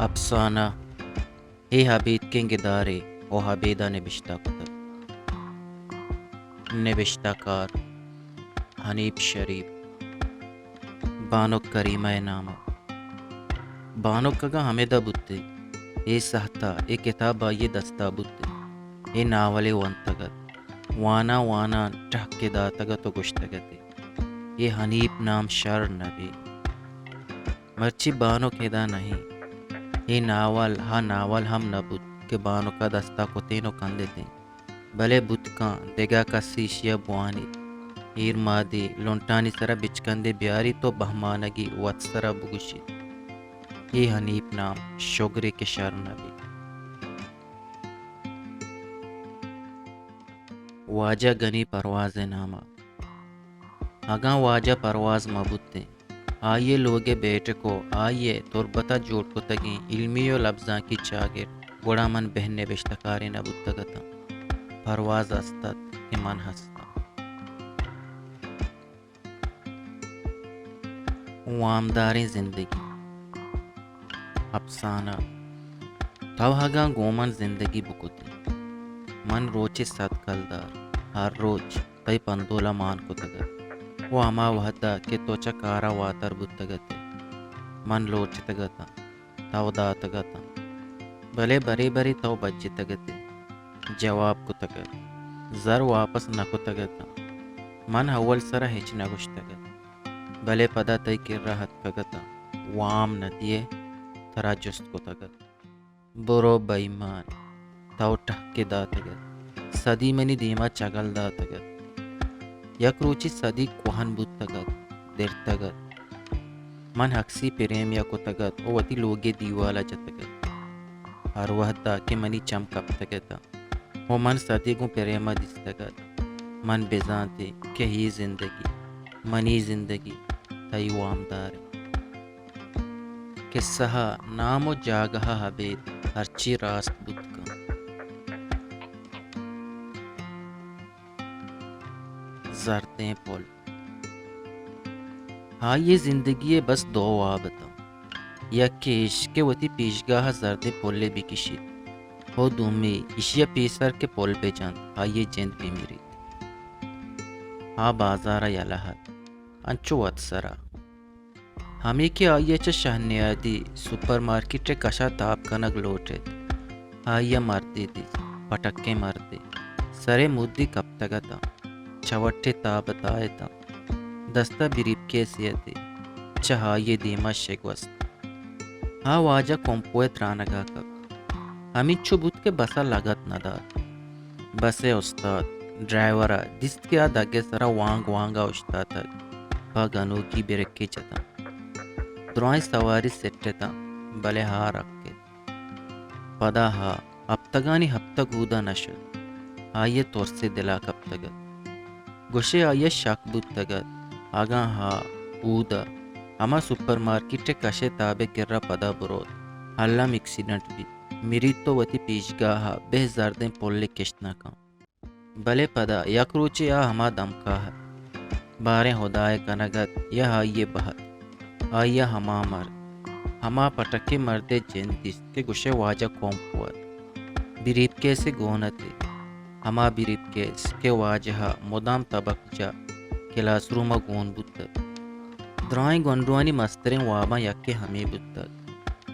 افسانہ، اے ابیتکیں گدارے او ابید ءَ نبشتہ کتگ۔ نبشتہ کار، حنیف شریف۔ بانک کریمہ ءِ نام ءَ۔ بانک اگاں ہمدا بوتیں، اے سہت ءَ اے کتاب آئی ءِ دست ءَ بوتیں، اے ناولے ونتگ ات، واناں واناں ٹہکے داتگ ات ءُ گوشتگ ات ئے، اے حنیف نام شر نہ بیت۔ مرچی بانک ادا نہ ایں۔ اے ناول ہا ناول ہم نہ بوت کہ بانک ءَ دست ءَ کتیں ءُ کندتیں، بلے بوت کن دگہ کسے ایشی ءَ بوانیت، ایر مادی لنٹانی سر ءَ بچکندے بیاریت ءُ بہمانگی وت سر ءَ بگوشیت۔ اے حنیف نام شگرے کہ شر نہ بیت۔ واجہ گنی پرواز ءِ نام ءَ۔ اگاں واجہ پرواز مہ بوتیں، آئی ءِ لوگ ءِ بیٹک ءُ آئی ءِ تربت ءَ جوڑ کتگیں علمی ءُ لبزانکی چاگرد، گڑا من بہ نبشتہ کارے نہ بوتگ اتاں۔ پرواز است ات کہ من ہستاں۔ وامداریں زندگی۔ افسانہ۔ تو اگاں گوں من زندگی بکتیں، من روچے صد کلدار، ہر روچ تئی پندول ءَ مان کتگ ات ءُ ہما وہد ءَ کہ تو چہ کار ءَ واتر بوتگ ات ئے، من لوٹتگ اتاں، تو داتگ اتاں، بلے برے برے تو بجتگ ات ئے، جواب کتگ ات، زر واپس نہ کتگ اتاں۔ من اول سر ءَ ہچ نہ گوشتگ ات، بلے پدا تئی کر ءَ اتکگ اتاں، وام نہ دیئے، ترا جست کتگ ات۔ برو بے ایمان، تو ٹہکے داتگ ات، صدی منی دیم ءَ چگل داتگ ات۔ یک روچے صدی کوہن بوتگ ات، درتگ ات۔ من اکسی پریمے ءَ کتگ ات ءُ وتی لوگ ءِ دیوال ءَ جتگ ات۔ ہر وہد ءَ کہ منی چم کپتگ اتاں ءُ من صدی گوں پریم ءَ دیستگ ات، من بزانتیں کہ اے زندگی، منی زندگی، تئی وامدار انت۔ کسہ ءِ نام ءُ جاگہ ءَ ابید ہرچی راست بوت کنت۔ زردیں پل۔ آئی ءِ زندگی ءِ بس دو واب اتاں۔ یکے ایش کہ وتی پیشگاہ ءَ زردیں پلے بکشیت ءُ دومی ایشی ءَ پیسر کہ پل بہ جنت، آئی ءِ جند بہ مریت۔ آ بازار ءَ یلہ ات، انچو وت سر ءَ۔ ہمے کہ آئی ءَ چہ شہنیادی سپر مارکیٹ ءِ کش ءَ تاب کنگ لوٹ ایت، آئی ءَ مردے دیست، پٹکیں مردے، سر ءِ مودی کپتگ اتاں، چوٹے تاب ءَ تاہ اتاں، دست ءَ بریف کیسے ات ئے، چہ آئی ءِ دیم ءَ شگوست۔ آ واجہ کمپو ءِ ترانگ ءَ کپت۔ ہمینچو بوت کہ بس ءَ لگت نہ دات۔ بس ءِ استاد ڈرائیور ءَ دیست کہ آ دگ ءِ سر ءَ وانگ وانگ ءَ اوشتاتگ، پہ گنوکی بریکے جتاں۔ درائیں سواری سٹ اتاں، بلے آ رکت۔ پدا آ ہپتگانی ہپتگ اودا نہ شت۔ آئی ءَ ترسے دل ءَ کپتگ ات۔ گوشے آئی ءَ شک بوتگ ات، اگاں آ اود ءَ ہما سپر مارکیٹ ءِ کش ءِ تاب ءِ کر ءَ پدا بروت، الم ایکسیڈنٹ بیت، مریت ءُ وتی پیشگاہ ءَ بہ زردیں پلے کشت نہ کنت۔ بلے پدا یک روچے آ ہما دمک ءَ ات۔ باریں ہدا ءِ کنگ ات یا آئی ءِ بہت، آئی ءَ ہما مرد، ہما پٹکیں مرد ءِ جند دیست کہ گوشئے واجہ کومپو ات۔ بریف کیسے گون ات ئے۔ ہما بریف کیس کہ واجہ ءَ مدام تبک جاہ کلاس روم ءَ گون بوت ات۔ درائیں گونڈوانی مستریں واباں یکے ہمے بوت ات۔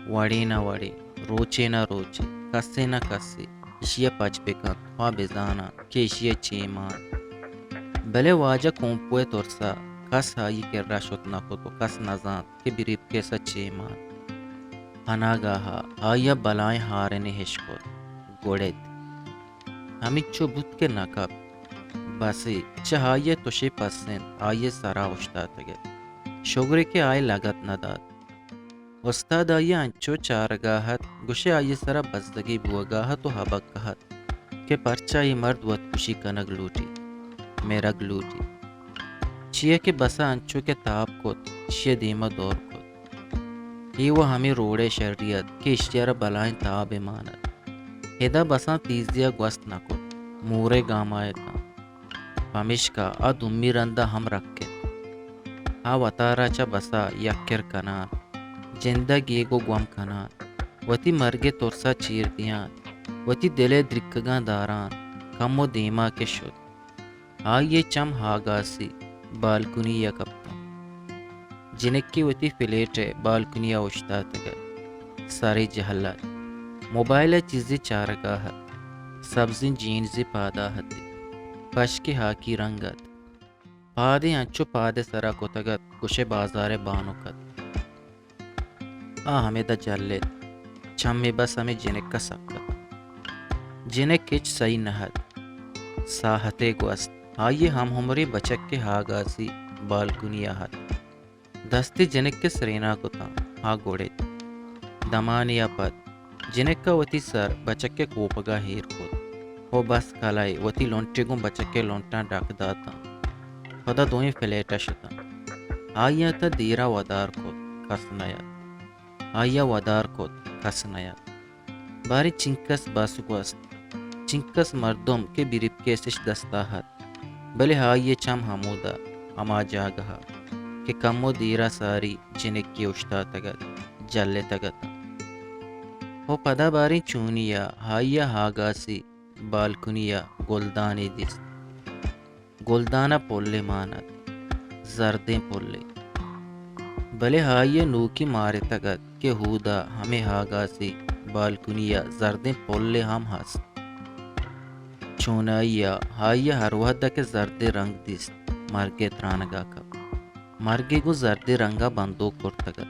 وڑے نہ وڑے، روچے نہ روچے، کسے نہ کسے ایشی ءَ پچ بہ کنت ءُ بزاناں کہ ایشی ءَ چے مان۔ بلے واجہ کومپو ءِ ترس ءَ کس آئی ءِ کرا شت نہ کت ءُ کس نہ زانت کہ بریف کیس ءَ چے مان۔ اناگاہ ءَ آئی ءَ بلائیں ہارنے اش کت، گڑت۔ ہمینچو بوت کہ نہ کپت۔ بسے چہ آئی ءِ تشے پس انت آئی ءِ سرا اوشتاتگ ات۔ شگرے کہ آئی ءَ لگت نہ دات۔ استاد آئی ءَ انچو چارگا ات، گوشئے آئی ءِ سرا بزگی بوگا ات ءُ ہبکا ات کہ پرچا اے مرد وتکشی کنگ لوٹیت، مرگ لوٹیت۔ چیا کہ بس ءَ انچو کہ تاب کت، ایشی ءِ دیم ءَ دور کت۔ اے وَ ہمے روڈ ءِ شری ات کہ ایشی ءَ را بلائیں تابے مان ات۔ ادا بساں تیزی ءَ گوست نہ کت، مورے گام ءَ اتاں۔ پمیشکا آ دومی رند ءَ ہم رکت۔ آ وتارا چہ بس ءَ یک کر کنان، جند ءَ گیگ ءُ گوم کنان، وتی مرگ ءِ ترس ءَ چیر دیان، وتی دل ءِ درکگاں داران، کمو دیما کہ شت، آئی ءِ چم ہاگاسی بالکنی ءَ کپتاں۔ جنکے وتی فلیٹ ءِ بالکنی ءَ اوشتاتگ ات۔ سرے جہل ات۔ موبائل ءَ چیزے چارگا ات۔ سبزیں جینزے پادا ات۔ پشکے ہاکی رنگ ات۔ پادے انچو پاد ءِ سرا کتگ ات، گوشئے بازار ءِ بانک ات۔ آ ہمیدا جل ات۔ چمے بس ہمے جنک ءَ سک ات۔ جنک ہچ سہی نہ ات۔ ساہتے گوست۔ آئی ءِ ہم عمریں بچکے ہاگاسی بالکنی ءَ ات۔ دستے جنک ءِ سرینا کتاں، آ گڑت۔ دمانے ءَ پد جنک ءَ وتی سر بچک ءِ کوپگ ءَ ایر کت ءُ بس کلائے وتی لنٹے گوں بچک ءِ لنٹاں ڈک داتاں۔ پدا دوئیں فلیٹ ءَ شتاں۔ آئی ءَ تاں دیراں ودار کت، کس نیات۔ آئی ءَ ودار کت، کس نیات۔ باریں چنکس بس گوست، چنکس مردم کہ بریف کیسش دستا ات، بلے آئی ءِ چم ہمودا، ہما جاگہا کہ کمو دیرا ساری جنکے اوشتاتگ ات، جلتگ اتاں۔ ءُ پدا باریں چونیا آئی ءَ ہاگاسی بالکنی ءَ گلدانے دیست۔ گلدان ءَ پلے مان ات، زردیں پلے۔ بلے آئی ءَ نوکی مارتگ ات کہ ہودا ہمے ہاگاسی بالکنی ءَ زردیں پلے ہم ہست۔ چونائی ءَ آئی ءَ ہر وہد ءَ کہ زردیں رنگ دیست، مرگ ءِ ترانگ ءَ کپت۔ مرگ ءَ گوں زردیں رنگ ءَ بندوک کرتگ ات۔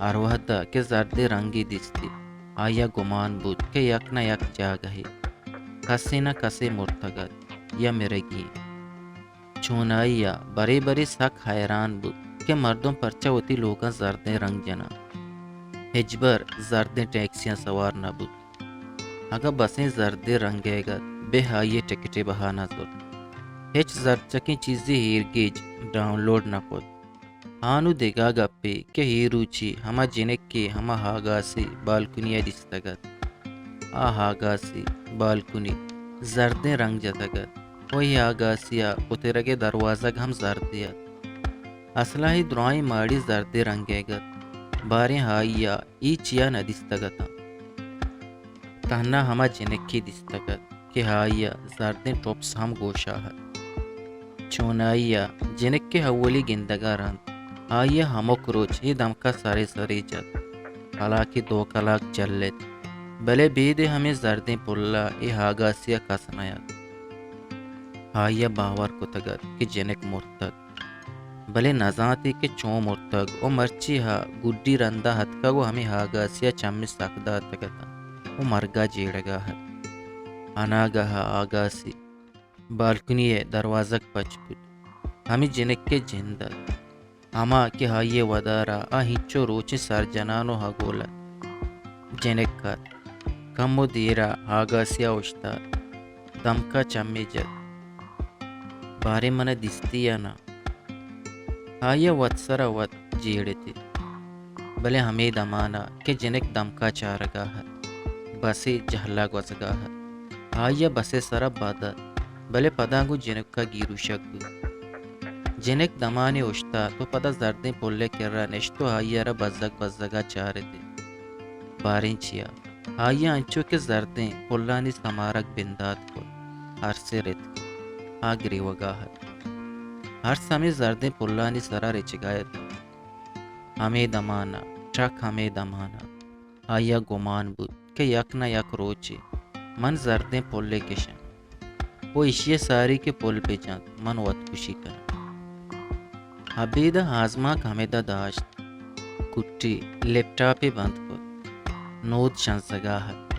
ہر وہد ءَ کہ زردیں رنگے دیستی، آئی ءَ گمان بوت کہ یک نہ یک جاگہے کسے نہ کسے مرتگ ات یا مرگی انت۔ چونائی ءَ برے برے سک حیران بوت کہ مردم پرچا وتی لوگاں زردیں رنگ جناں۔ ہچبر زردیں ٹیکسیاں سوار نہ بوت۔ اگاں بسیں زردیں رنگیگ ات، بہ آئی ءَ ٹکٹے بہا نہ زرت۔ ہچ زرچکیں چیزے ایرگیج ڈاؤنلوڈ نہ کت۔ ہانو دگہ گپے کہ اے روچی ہما جنکے ہما ہاگاسی بالکنی ءَ دیستگ ات۔ آ ہاگاسی بالکنی زردیں رنگ جتگ ات ءُ اے ہاگاسی ءِ پترگ ءِ دروازگ ہم زردے ات۔ اسل ءَ اے درائیں ماڑی زردیں رنگیگ ات، باریں آئی ءَ اے چیا نہ دیستگ اتاں۔ تہنا ہما جنکے دیستگ ات کہ آئی ءَ زردیں ٹپس ہم گوشا ات۔ چونائی ءَ جنک ءِ اولی گندگ ءَ رند آئی ءَ ہمک روچ اے دمک ءَ سرے سرے جت۔ کلاکے دو کلاک جلت، بلے بیدے ہمے زردیں پل ءَ اے ہاگاسی ءَ کس نیات۔ آئی ءَ باور کتگ ات کہ جنک مرتگ۔ بلے نزانت ئے کہ چون مرتگ ءُ مرچی آ گڈی رندا اتکگ ءُ ہمے ہاگاسی ءَ چمے سک داتگ اتاں ءُ مرگ ءَ جیڑگ ءَ ات۔ اناگہ ءَ ہاگاسی بالکنی ءِ دروازگ پچ بوت۔ ہمے جنک ءِ جند ات، ہما کہ آئی ءِ ودار ءَ آ ہنچو روچیں سرجنان ءُ ہگول ات۔ جنک ات، کمو دیر ءَ ہاگاسی ءَ اوشتات، دمک ءَ چمے جت، باریں من ءَ دیستی یا ناں؟ آئی ءَ وت سر ءَ وت جیڑ اتی، بلے ہمے دمان ءَ کہ جنک دمک ءَ چارگ ءَ ات، بسے جہل ءَ گوزگ ءَ ات۔ آئی ءَ بس ءِ سر ءَ بد ات، بلے پدا گوں جنک ءَ گیروشگ بوت۔ جنک دمانے اوشتات ءُ پدا زردیں پل ءِ کر ءَ نشت ءُ آئی ءَ را بزگ بزگ ءَ چار اتی۔ باریں چیا؟ آئی ءَ انچو کہ زردیں پلانی سمارگ بندات کت، ارسے رتک۔ آ گریوگ ءَ ات۔ ارس ہمے زردیں پلانی سر ءَ رچگ ءَ ات۔ ہمے دمان ءَ، ٹک ہمے دمان ءَ، آئی ءَ گمان بوت کہ یک نہ یک روچے من زردیں پلے کشاں ءُ ایشی ءَ ساری کہ پل بہ جنت، من وت کشی کناں۔ ابید ءَ آزمانک ہمدا داشت۔ کٹی لیپ ٹاپے بند کت۔ نود شنزگ ءَ ات۔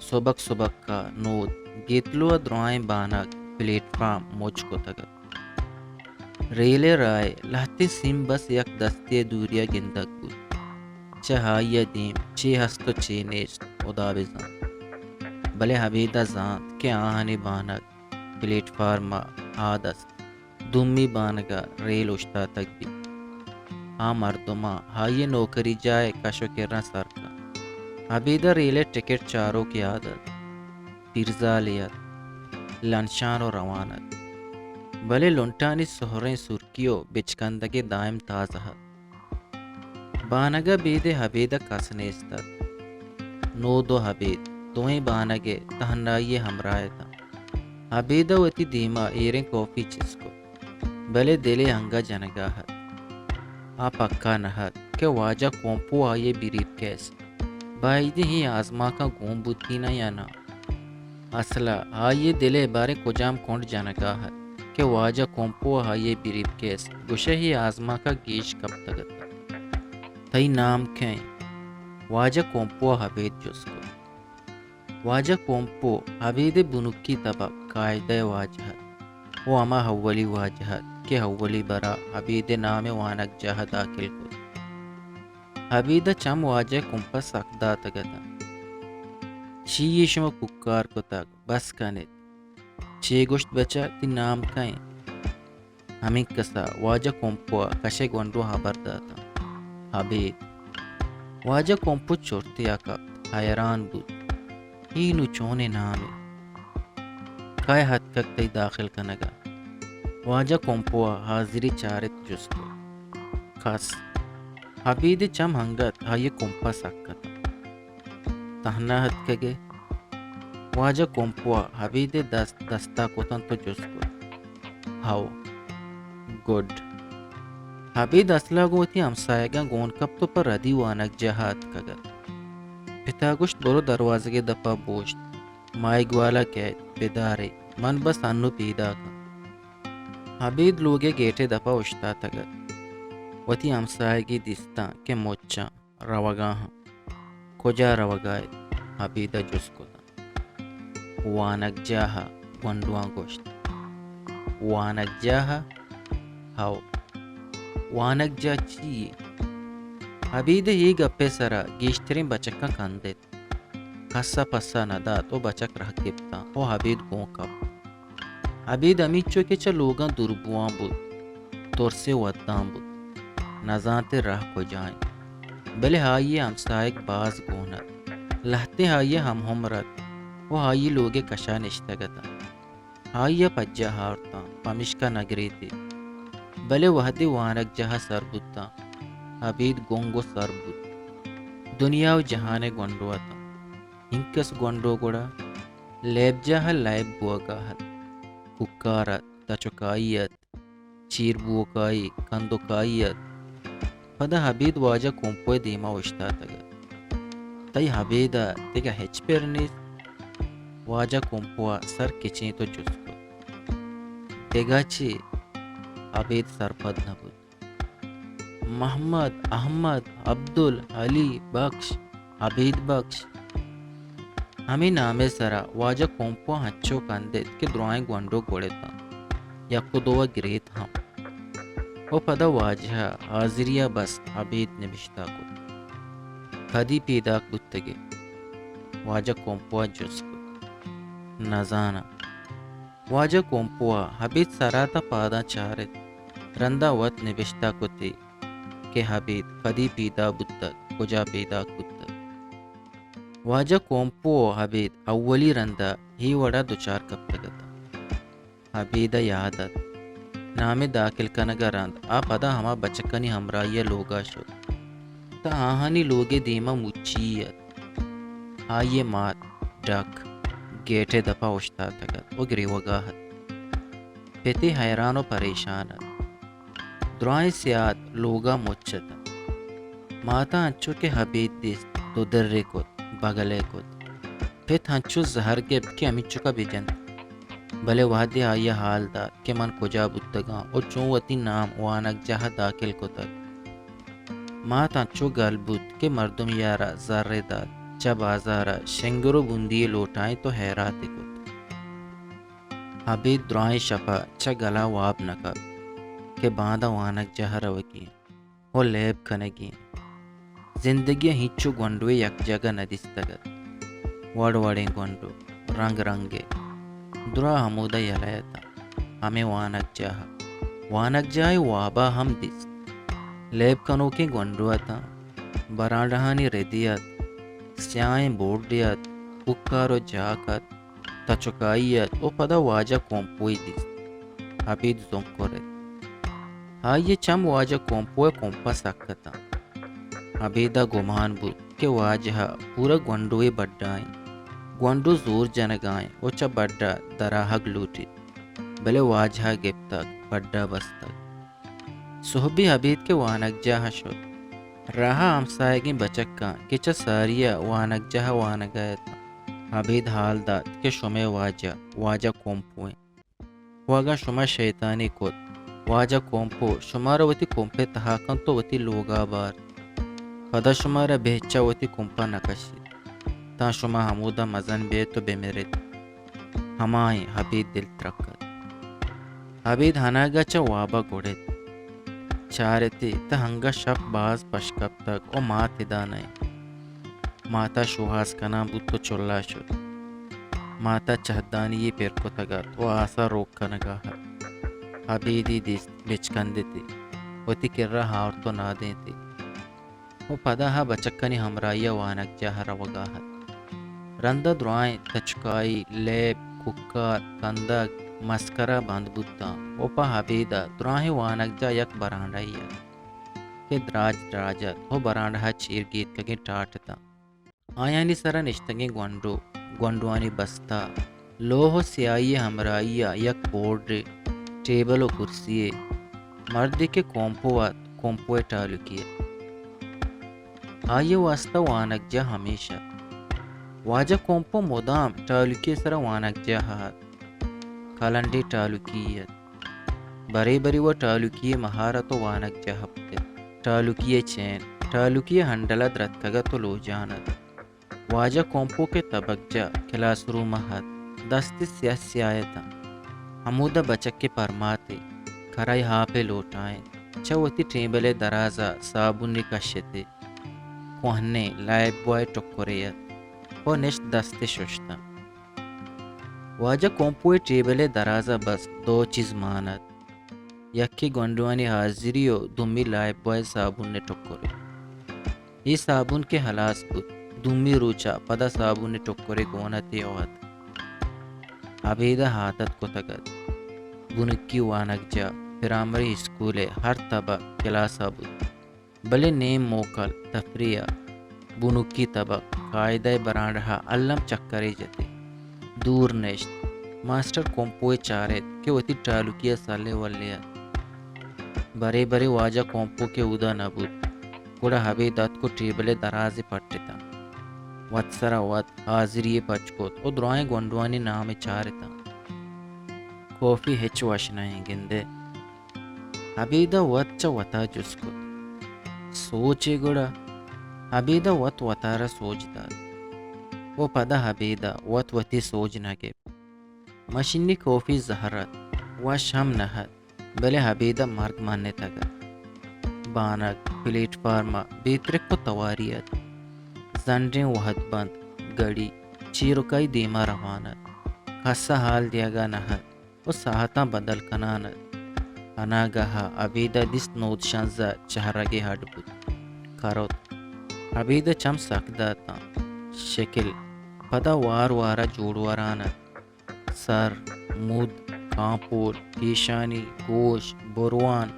سبک سبک ءَ نود گیتلو ءَ درائیں بانک پلیٹ فارم مچ کتگ ات۔ ریل ءِ راہ ءِ لہتیں سیم بس یک دستے ءِ دوری ءَ گندگ بوت۔ چہ آئی ءَ دیم چے ہست ءُ چے نیست، ہدا بہ زانت۔ بلے ابید ءَ زانت کہ آہانی بانک پلیٹ فارم ءَ آ دست دومی بانگ ءَ ریل اوشتاتگ بیت۔ آ مردماں آئی ءِ نوکری جاہ ءِ کش ءُ کراں سر کنت۔ ابید ءَ ریل ءِ ٹکٹ چاروک یات ات۔ پیرزالے ات، لنشان ءُ روان ات۔ بلے لنٹانی سہریں سرکی ءُ بچکندگ ءِ دائم تازہ ات۔ بانگ ءَ بید ءَ ابید ءَ کس نیست اَت۔ نود ءُ ابید دوئیں بانگ ءِ تہنائی ءِ ہمراہ اتاں۔ ابید ءَ وتی دیم ءَ ایریں کافی چست کت، بلے دل ءَ انگہ جنگ ءَ اَت۔ آ پکا نہ اَت کہ واجہ کومپو آئی ءِ بریف کیس بائدیں اے آزمانکاں گون بوتیناں یا ناں۔ اسل ءَ آئی ءِ دل ءِ باریں کجام کنڈ جنگ ءَ اَت کہ واجہ کومپو ءَ آئی ءِ بریف کیس گوشئے آزمانک ءَ گیش کپتگ اَت۔ تئی نام کئے اِنت؟ واجہ کومپو ءَ ابید جست کت۔ واجہ کومپو ابید ءِ بنکی تب ءِ قاعدہ ءِ واجہ اَت ءُ ہما اولی واجہ اَت کہ اولی بر ءَ ابید ءِ نام ءَ وانگجاہ ءَ داخل کت۔ ابید ءَ چم واجہ ءِ کمپ ءَ سک داتگ اَت اَنت۔ چی یے شما کوکار کتگ؟ بس کن ات۔ چے گوشت بچا، تئی نام کئے اِنت؟ ہمینکس ءَ واجہ کومپو ءَ کش ءِ گونڈو ہبر دات اَنت۔ ابید۔ واجہ کومپو چرتے ءَ کپت، حیران بوت۔ اے نوں چونیں نامے؟ کئے اتکگ تئی داخل کنگ ءَ؟ واجہ کومپو ءَ حاضری چارت جست کت۔ کس۔ ابید ءِ چم انگت آئی ءِ کمپ ءَ سک اَت اَنت۔ تہنا اتکگ ئے؟ واجہ کومپو ءَ ابید ءِ دست دست ءَ کت اَنت ءُ جست کت۔ ہئو۔ گڈ۔ ابید اسل ءَ گوں وتی ہمساہگاں گون کپت ءُ پہ ردی وانگجاہ ءَ اتکگ اَت۔ پت ءَ گوشت، برو دروازگ ءِ دپ ءَ بوشت، ماہیگوال ءَ کئیت، بدار ئے، من بس انوں پیداک آں۔ ابید لوگ ءِ گیٹ ءِ دپ ءَ اوشتاتگ اَت۔ وتی ہمساہگے دیست اَنت کہ مچ اَنت، روگ ءَ اَنت۔ کجا روگ ءَ اِت؟ ابید ءَ جست کت اَنت۔ وانگجاہ ءَ، گونڈواں گوشت۔ وانگجاہ ءَ؟ ہئو۔ وانگجاہ چی یے؟ ابید ءِ اے گپ ءِ سر ءَ گیشتریں بچکاں کندت۔ کس ءَ پسہ نہ دات ءُ بچک رہ گپت اَنت ءُ ابید گون کپت۔ ابید ہمینچو کہ چہ لوگاں دور بوان بوت، ترس ءِ ودان بوت، نزانت ئے راہ کجا اِنت۔ بلے آئی ءِ ہمساہگ باز گون اَت، لہتیں آئی ءِ ہم عمر اَت ءُ آئی ءِ لوگ ءِ کش ءَ نشتگ اَت اَنت۔ آئی ءَ پجاہ آورت اَنت، پمیشکا نہ گریت ئے۔ بلے وہدے وانگجاہ ءَ سر بوت اَنت، ابید گنگ ءُ سر بوت۔ دنیا ءُ جہان ءِ گونڈو اَت اَنت۔ اینکس گونڈو گڑا لیبجاہ ءَ لیب بوگ ءَ اَت۔ کوکار اَت، تچکائی اَت، چیر بوکائی، کندوکائی اَت۔ پدا ابید واجہ کومپو ءِ دیم ءَ اوشتاتگ اَت۔ تئی ابید ءَ دگہ ہچ پر نیست؟ واجہ کومپو ءَ سر کچینت ءُ جست کت۔ دگہ چے؟ ابید سرپد نہ بوت۔ محمد، احمد، عبدل، علی، بخش، ابید بخش۔ ہمے نام ءِ سر ءَ واجہ کومپو ءَ انچو کندت کہ درائیں گونڈو گڑت اَنت، یک ءُ دو ءَ گریت ہم۔ ءُ پدا واجہ ءَ حاضری ءَ بس ابید نبشتہ کت۔ کدی پیداک بوتگ ئے؟ واجہ کومپو ءَ جست کت۔ نزاناں۔ واجہ کومپو ءَ ابید سر ءَ تاں پاداں چارت، رندا وت نبشتہ کت ئے کہ ابید کدی پیدا بوتگ، کجا پیداک بوتگ۔ واجہ کومپو ءُ ابید اولی رندا اے وڑا دچار کپتگ اتاں۔ ابید ءَ یات اَت، نام ءِ داخل کنگ ءَ رند آ پدا ہما بچکانی ہمراہی ءَ لوگ ءَ شت۔ تاں آہانی لوگ ءِ دیم ءَ مچی اَت۔ آئی ءِ مات ڈک گیٹ ءِ دپ ءَ اوشتاتگ اَت ءُ گریوگ ءَ اَت۔ پت ئے حیران ءُ پریشان اَت۔ درائیں سیاد لوگ ءَ مچ اَت اَنت۔ مات ءَ انچو کہ ابید دیست، دو درے کت، بگل ءَ کت۔ پت انچو زہر گپت کہ ہمینچک ءَ بہ جنت۔ بلے وہدے آئی ءَ حال دات کہ من کجا بوتگاں ءُ چون وتی نام وانگجاہ ءَ داخل کتگ، مات انچو گل بوت کہ مردمے ءَ را زرے دات، چہ بازار ءَ شنگر ءُ بندی یے لوٹائینت ءُ ہیرات ئے کت۔ ابید درائیں شپ ءَ چہ گل ءَ واب نہ کپت کہ باندا وانگجاہ ءَ روگی اِنت ءُ لیب کنگی اِنت۔ زندگی ءَ ہنچو گونڈوے یک جاگہ نہ دیستگ اَت۔ وڑ وڑیں گونڈو، رنگ رنگ ءِ۔ دراہ ہمودا یلہ اَت اَنت، ہمے وانگجاہ ءَ۔ وانگجاہ ءِ واب ءَ ہم دیست۔ لیب کنوکیں گونڈو اَت اَنت، برانڈہانی ردی اَت، سیاہیں بورڈے اَت، کوکار ءُ جاک اَت۔ تچکائی اَت ءُ پدا واجہ کومپوئے دیست۔ ابید زنکر اَت۔ آئی ءِ چم واجہ کومپو ءِ کمپ ءَ سک اَت اَنت۔ ابید ءَ گمان بوت کہ واجہ ءَ پورا گونڈوے بڈا ایں۔ گونڈو زور جنگا ایں ءُ چہ بڈ ءَ دراہگ لوٹیت، بلے واجہ ءَ گپتگ، بڈ ءَ بستگ۔ سہبی ابید کہ وانگجاہ ءَ شت، راہ ءَ ہمساہگیں بچکاں کہ چہ ساری ءَ وانگجاہ ءَ وانگ ءَ اتاں، ابید حال دات کہ شمئے واجہ، واجہ کومپو ایں۔ ءُ اگاں شما شیطانی کت، واجہ کومپو شمارا وتی کومپ ءِ تہا کنت ءُ وتی لوگ ءَ بارت۔ پدا شمارا بہ چہ وتی کومپ ءَ نہ کشیت، تاں شما ہمودا مزن بیت ءُ بہ مرت۔ ہمائیں ابید دل ترک ات۔ ابید ہناگہ چہ واب ءَ گڑت۔ چارتی تہ انگہ شپ باز پش کپتگ ءُ مات ادا نہ انت۔ مات ءَ شوہاز کنان بوت ءُ چلا شت۔ مات ءَ چہدانی یے پر کتگ ات ءُ آس ءَ روک کنگ ءَ ات۔ ابیدی دیست، بچکندتی، وتی کرا آورت ءُ نادینتی۔ ءُ پدا آ بچکانی ہمراہی ءَ وانگجاہ ءَ روگ ءَ ات۔ رند ءَ درائیں تچکائی، لیب، کوکار، کندگ، مسکرا بند بوتاں ءُ پہ ابید ءَ دراہیں وانگجاہ یک برانڈہ یے ات کہ دراج دراج ات ءُ برانڈہ ءَ چیر گیتکگیں ٹاٹ اتاں۔ آیانی سرا نشتگیں گونڈو، گونڈوانی بستہ، لوہ ءُ سیاہی ءِ ہمراہی ءَ یک بورڈے، ٹیبل ءُ کرسی یے، مردے کہ کومپو ات، کومپو ءِ ٹالکی ات۔ آئی ءِ واستہ وانگجاہ ہمیش ات۔ واجہ کومپو مدام ٹالکی ءِ سرا وانگجاہ ءَ ات۔ کلنڈیں ٹالکی یے ات۔ برے برے وَ ٹالکی ءِ مہارت ءُ وانگجاہ ءَ بوت ات۔ ٹالکی ءِ چین، ٹالکی ءِ ہنڈل ءَ درتکگ ات ءُ لوجان ات۔ واجہ کومپو کہ تبک جاہ کلاس روم ءَ ات، دست سیاہ سیاہ اتاں۔ ہمودا بچکے پرماتے، کرا ءَ آپے لوٹائینت، چہ وتی ٹیبل ءِ دراز ءَ صابونے کشتے، کوہنیں لائف بوائے ٹکرے ات ءُ نشت دست ششتاں۔ واجہ کومپو ءِ ٹیبل ءِ دراز ءَ بس دو چیز مان ات۔ یکے گونڈوانی حاضری ءُ دومی لائف بوائے صابون ءِ ٹکرے۔ اے صابون کہ ہلاس بوت، دومی روچ ءَ پدا صابون ءِ ٹکرے گون ات ءُ ات۔ ابید ءَ عادت کتگ ات۔ بنکی وانگجاہ، پرائمری اسکول ءِ ہر تبک کلاس ءَ بوت۔ بلے نیم موکل تفریح ءَ بنکی تبک قاعدہ ءَ برانڈہ ءَ الم چکرے جت ئے۔ دور نشت، ماسٹر کومپو ءَ چارت کہ وتی ٹالکی ءَ سلے ولے ات۔ برے برے واجہ کومپو کہ اودا نہ بوت، گڑا ابید اتک ءُ ٹیبل ءِ دراز ءَ پٹتاں۔ وت سرا وت حاضری ءَ پچ کت ءُ درائیں گونڈوانی نام ءَ چارتاں۔ کافی ہچ وش نہ ایں گندے۔ ابید ءَ وت چہ وتا جست کت۔ سوچے گڑا؟ ابید ءَ وت وتارا سوج دات ءُ پدا ابید ءَ وت وتی سوج نہ گپت۔ مشینی کافی زہر ات، وش ہم نہ ات، بلے ابید ءَ مرگ منتگ ات۔ بانک پلیٹ فارم ءَ بے ترک ءُ تواری ات۔ زنڈیں وہد بند گڑی چیرکائی دیما روان ات۔ کس ءَ حال دیگا نہ ات۔ ءُ ساعتاں بدل کنان ات۔ اناگہ ءَ ابید ءَ دیست نود شانزدہ چہرگے اڈ بوت۔ کرت۔ ابید ءَ چم سک داتاں۔ شکل پدا وار وار ءَ جوڑ وران ات۔ سر، مود، کانپول، پیشانی، گوش، بروان،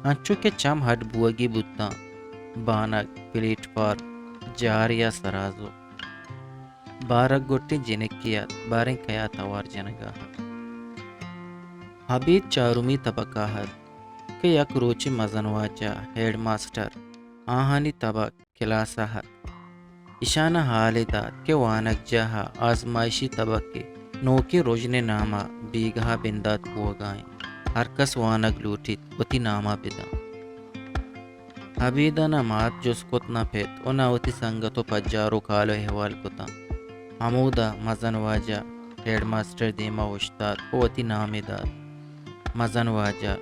انچو کہ چم اڈ بوگی بوتاں۔ بانک، پلیٹ فارم، جار یا سرازو۔ بارگ گٹیں جنکے ات، باریں کیا توار جنگ ءَ ات۔ ابید چارمی تبک ءَ ات کہ یک روچے مزن واجہ، ہیڈ ماسٹر، آہانی تبک کلاس ءَ ات۔ ایشان ءَ حالے دات کہ وانگجاہ ءَ آزمائشی تبک ءِ نوکیں رژن ءِ نام ءَ بیگاہ ءَ بندات بوگ ءَ اِنت۔ ہر کس وانگ لوٹیت، وتی نام ءَ بدنت۔ ابید ءَ نہ مات جست کت، نہ پت ءُ نہ وتی سنگت ءُ پجار ءُ کال ءُ احوال کتاں۔ ہمودا مزن واجہ ہیڈ ماسٹر ءِ دیما اوشتات ءُ وتی نامے دات۔ مزن واجہ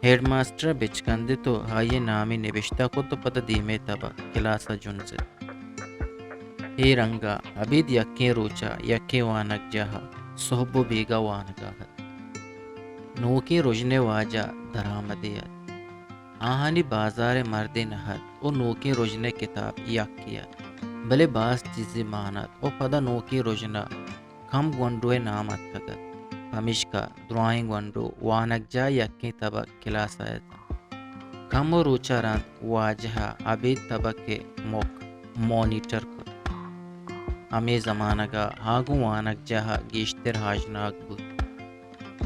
ہیڈ ماسٹر ءَ بچکندت ءُ آئی ءِ نامے نبشتہ کت ءُ پدا دیمے تبک کلاس ءَ جنزت۔ اے رنگ ءَ ابید یکیں روچ ءَ یکیں وانگجاہ ءَ سہب ءُ بیگاہ وانگ ءَ ات۔ نوکیں رژن ءِ واجہ درآمدے ات۔ آہانی بازار ءِ مردے نہ ات ءُ نوکیں رژن ءِ کتاب یکے ات، بلے باز چیزے مان ات ءُ پدا نوکیں رژن ءَ کم گونڈو ءِ نام اتکگ ات، پمیشکا درائیں گونڈو وانگجاہ ءِ یکیں تبک کلاس ءَ اتاں۔ کمو روچ ءَ رند واجہ ءَ ابید تبک ءِ مک مانیٹر کت۔ ہمے زمانگ ءَ آ گوں وانگجاہ ءَ گیشتر ہاژناگ بوت۔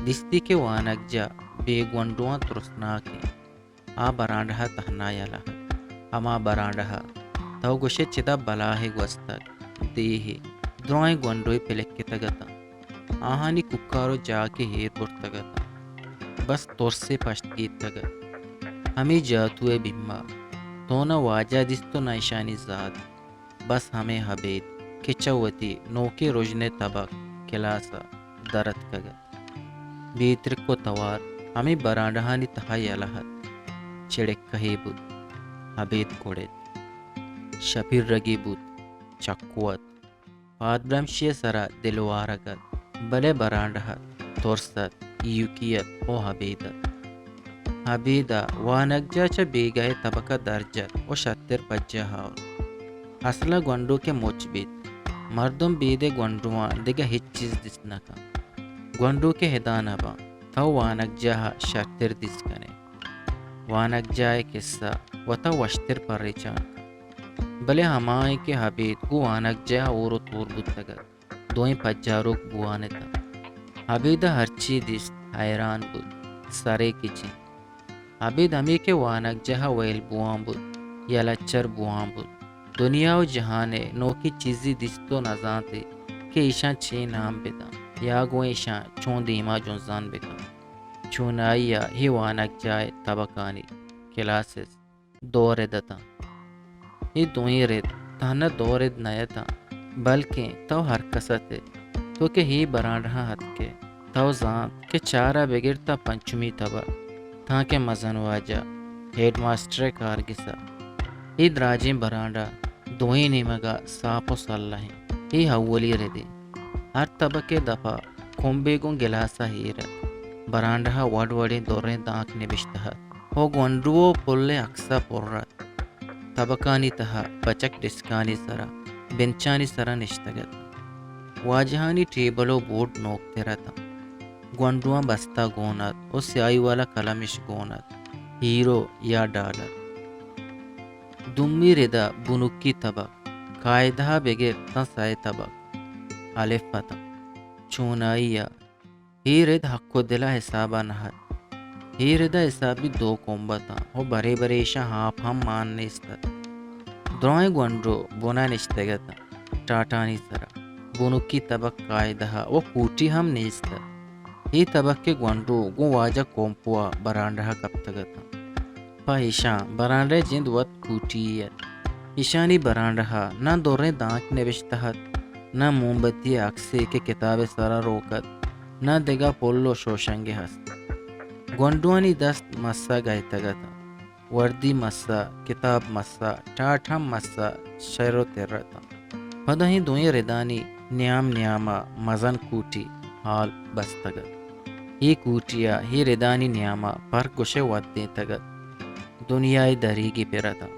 دیستی کہ وانگجاہ بے گونڈواں ترسناک انت۔ آ برانڈہ ءَ تہنا یلہ ات۔ ہما برانڈہ ءَ تو گوش ئے چد ءَ بلاہے گوستگ، دیہے، درائیں گونڈوے پلکتگ اتاں۔ آہانی کوکار ءُ جاکے ایر برتگ اتاں۔ بس ترسے پشت گیتگ ات۔ ہمے جاتو ءِ بیم ءَ تو نہ واجہ دیست ءُ نہ اشانی زات۔ بس ہمے ابید کہ چہ وتی نوکیں رژن ءِ تبک کلاس ءَ در اتکگ ات۔ بے ترک ءُ توار ہمے برانڈہانی تہا یلہ ات۔ چڑکہے بوت، ابید کڑت۔ شپیرگے بوت، چکو ات۔ پادبرمشی ءِ سرا دل وارگ ات، بلے برانڈہ ءَ ترس ات، ایوکی ات ءُ ابید ات۔ ابید ءَ وانگجاہ چہ بیگاہ ءِ تبک ءَ در جت ءُ شرتر پجاہ آورت۔ اسل ءَ گونڈو کہ مچ بیت، مردم بید ءِ گونڈواں دگہ ہچ چیز دیست نہ کنت۔ گونڈو کہ ادا نہ باں، تو وانگجاہ ءَ شرتر دیست کن ئے۔ وانگجاہ ءِ کسہ وت ءَ وشتر پریچان کنت۔ بلے ہمائیں کہ ابید گوں وانگجاہ ءَ ہور ءُ تور بوتگ ات، دوئیں پجاروک بوان اتاں۔ ابید ءَ ہرچی دیست، حیران بوت، سرے کچینت۔ ابید ہمے کہ وانگجاہ ءَ ویل بوان بوت یا لچر بوان بوت، دنیا ءُ جہان ءِ نوکیں چیزے دیست ءُ نزانت ئے کہ ایشاں چے نام بداں یا گوں ایشاں چون دیما جنزان بکن۔ چونائی ءَ اے وانگجاہ ءِ تبکانی، کلاسز، دو رد اتاں۔ اے دوئیں رد تہنا دو رد نہ اتاں، بلکیں تو ہر کس ات ئے۔ تو کہ اے برانڈہاں اتک ئے، تو زانت کہ چار ءَ بگر تاں پنچمی تبک، تانکہ مزن واجہ، ہیڈ ماسٹر ءِ کارگس ءَ۔ اے دراجیں برانڈہ دوئیں نیمگ ءَ ساپ ءُ سلہ انت۔ اے اولی ردے۔ ہر تبک ءِ دپ ءَ کمبے گوں گلاس ءَ ایر ات۔ برانڈہ ءَ وڑ وڑیں دریں دانک نبشتہ ات ءُ گونڈو ءُ پل ءِ عکس ءَ پر ات۔ تبکانی تہا بچک ڈیسکانی سرا، بنچانی سرا نشتگ ات۔ واجہانی ٹیبل ءُ بورڈ نوکتر اتاں۔ گونڈواں بستہ گون ات ءُ سیاہی والا قلم اش گون ات۔ ہیرو یا ڈالر۔ دومی رد ءَ بنکی تبک، قاعدہ ءَ بگر تاں سئے تبک، الف اتاں۔ چونائی ءَ اے رد حق ءُ دل ءِ حساب ءَ نہ ات۔ اے رد ءَ حسابی دو کمب اتاں ءُ برے برے ایشاں آپ ہم مان نیست ات۔ درائیں گونڈو بن ءَ نشتگ اتاں، ٹاٹانی سرا۔ بنکی تبک قاعدہ ءَ ءُ کوٹی ہم نیست ات۔ اے تبک ءِ گونڈو گوں واجہ کومپو ءَ برانڈہ ءَ کپتگ اتاں۔ پہ ایشاں برانڈہ ءِ جند وت کوٹی یے ات۔ ایشانی برانڈہ ءَ نہ دریں دانک نبشتہ ات، نہ موم بتی ءِ عکسے کہ کتاب ءِ سرا روک ات، نہ دگہ پل ءُ شوشنگے ہست۔ گونڈوانی دست مسا گئیتگ اتاں۔ وردی مسا، کتاب مسا، ٹاٹ ہم مسا شر ءُ تر اتاں۔ پدا اے دوئیں ردانی نیام نیام ءَ مزن کوٹی ہال بستگ ات۔ اے کوٹی ءَ اے ردانی نیام ءَ پرک گوشئے ودینتگ ات۔ دنیا ءِ دریگے پر اتاں۔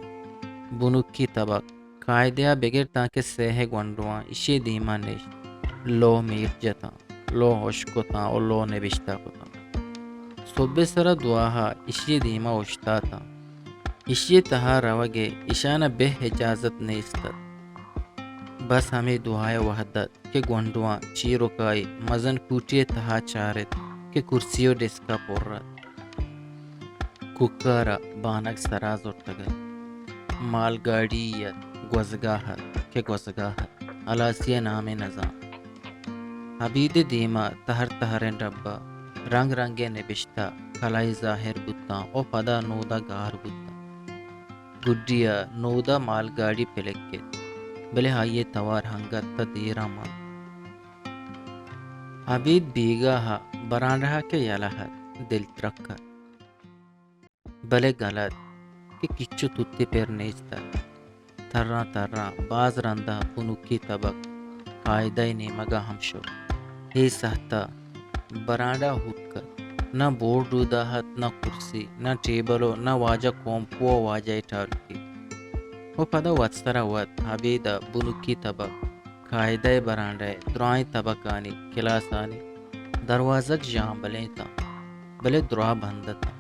بنکی تبک قاعدہ ءَ بگر تانکہ سیہ گونڈواں ایشی ءِ دیما نشت۔ لوہ میر جتاں، لوہ ہشک کتاں ءُ لوہ نبشتہ کتاں۔ سہب ءِ سرا دعا ءَ ایشی ءِ دیما اوشتاتاں۔ ایشی ءِ تہا روگ ءِ ایشان ءَ بہ اجازت نیست ات۔ بس ہمے دعا ءِ وہد ات کہ گونڈواں چیرکائی مزن کوٹی ءِ تہا چارت کہ کرسی ءُ ڈیسک ءَ پر ات۔ کوکار ءَ بانگ سرا زرتگ ات۔ مال گاڑی ات، گوزگاہ ات کہ گوزگاہ ات، ہلاسی ءِ نامے نزانت۔ ابید ءِ دیما تہر تہریں ڈبہ، رنگ رنگیں نبشتہ، کلائی ظاہر بوتاں ءُ پدا نود ءَ گار بوتاں۔ گڈی ءَ نود ءَ مال گاڑی پلکت، بلے آئی ءِ توار انگت دیر ءَ مان۔ ابید بیگاہ ءَ برانڈہ ءَ کہ یلہ ات، دل ترک ات۔ بلے گل ات کہ کچ ءُ توتے پر نیست ات۔ تراں تراں باز رندا بنکی تبک قاعدہ ءِ نیمگ ءَ ہم شت۔ اے سہت ءَ برانڈہ ہوتک ات۔ نہ بورڈ اودا ات، نہ کرسی، نہ ٹیبل ءُ نہ واجہ کومپو ءُ واجہ ءِ ٹالکی۔ ءُ پدا وت سرا وت ابید ءَ بنکی تبک قاعدہ ءِ برانڈہ ءِ درائیں تبکانی کلاسانی دروازگ ژامبلینتاں، بلے دراہ بند اتاں۔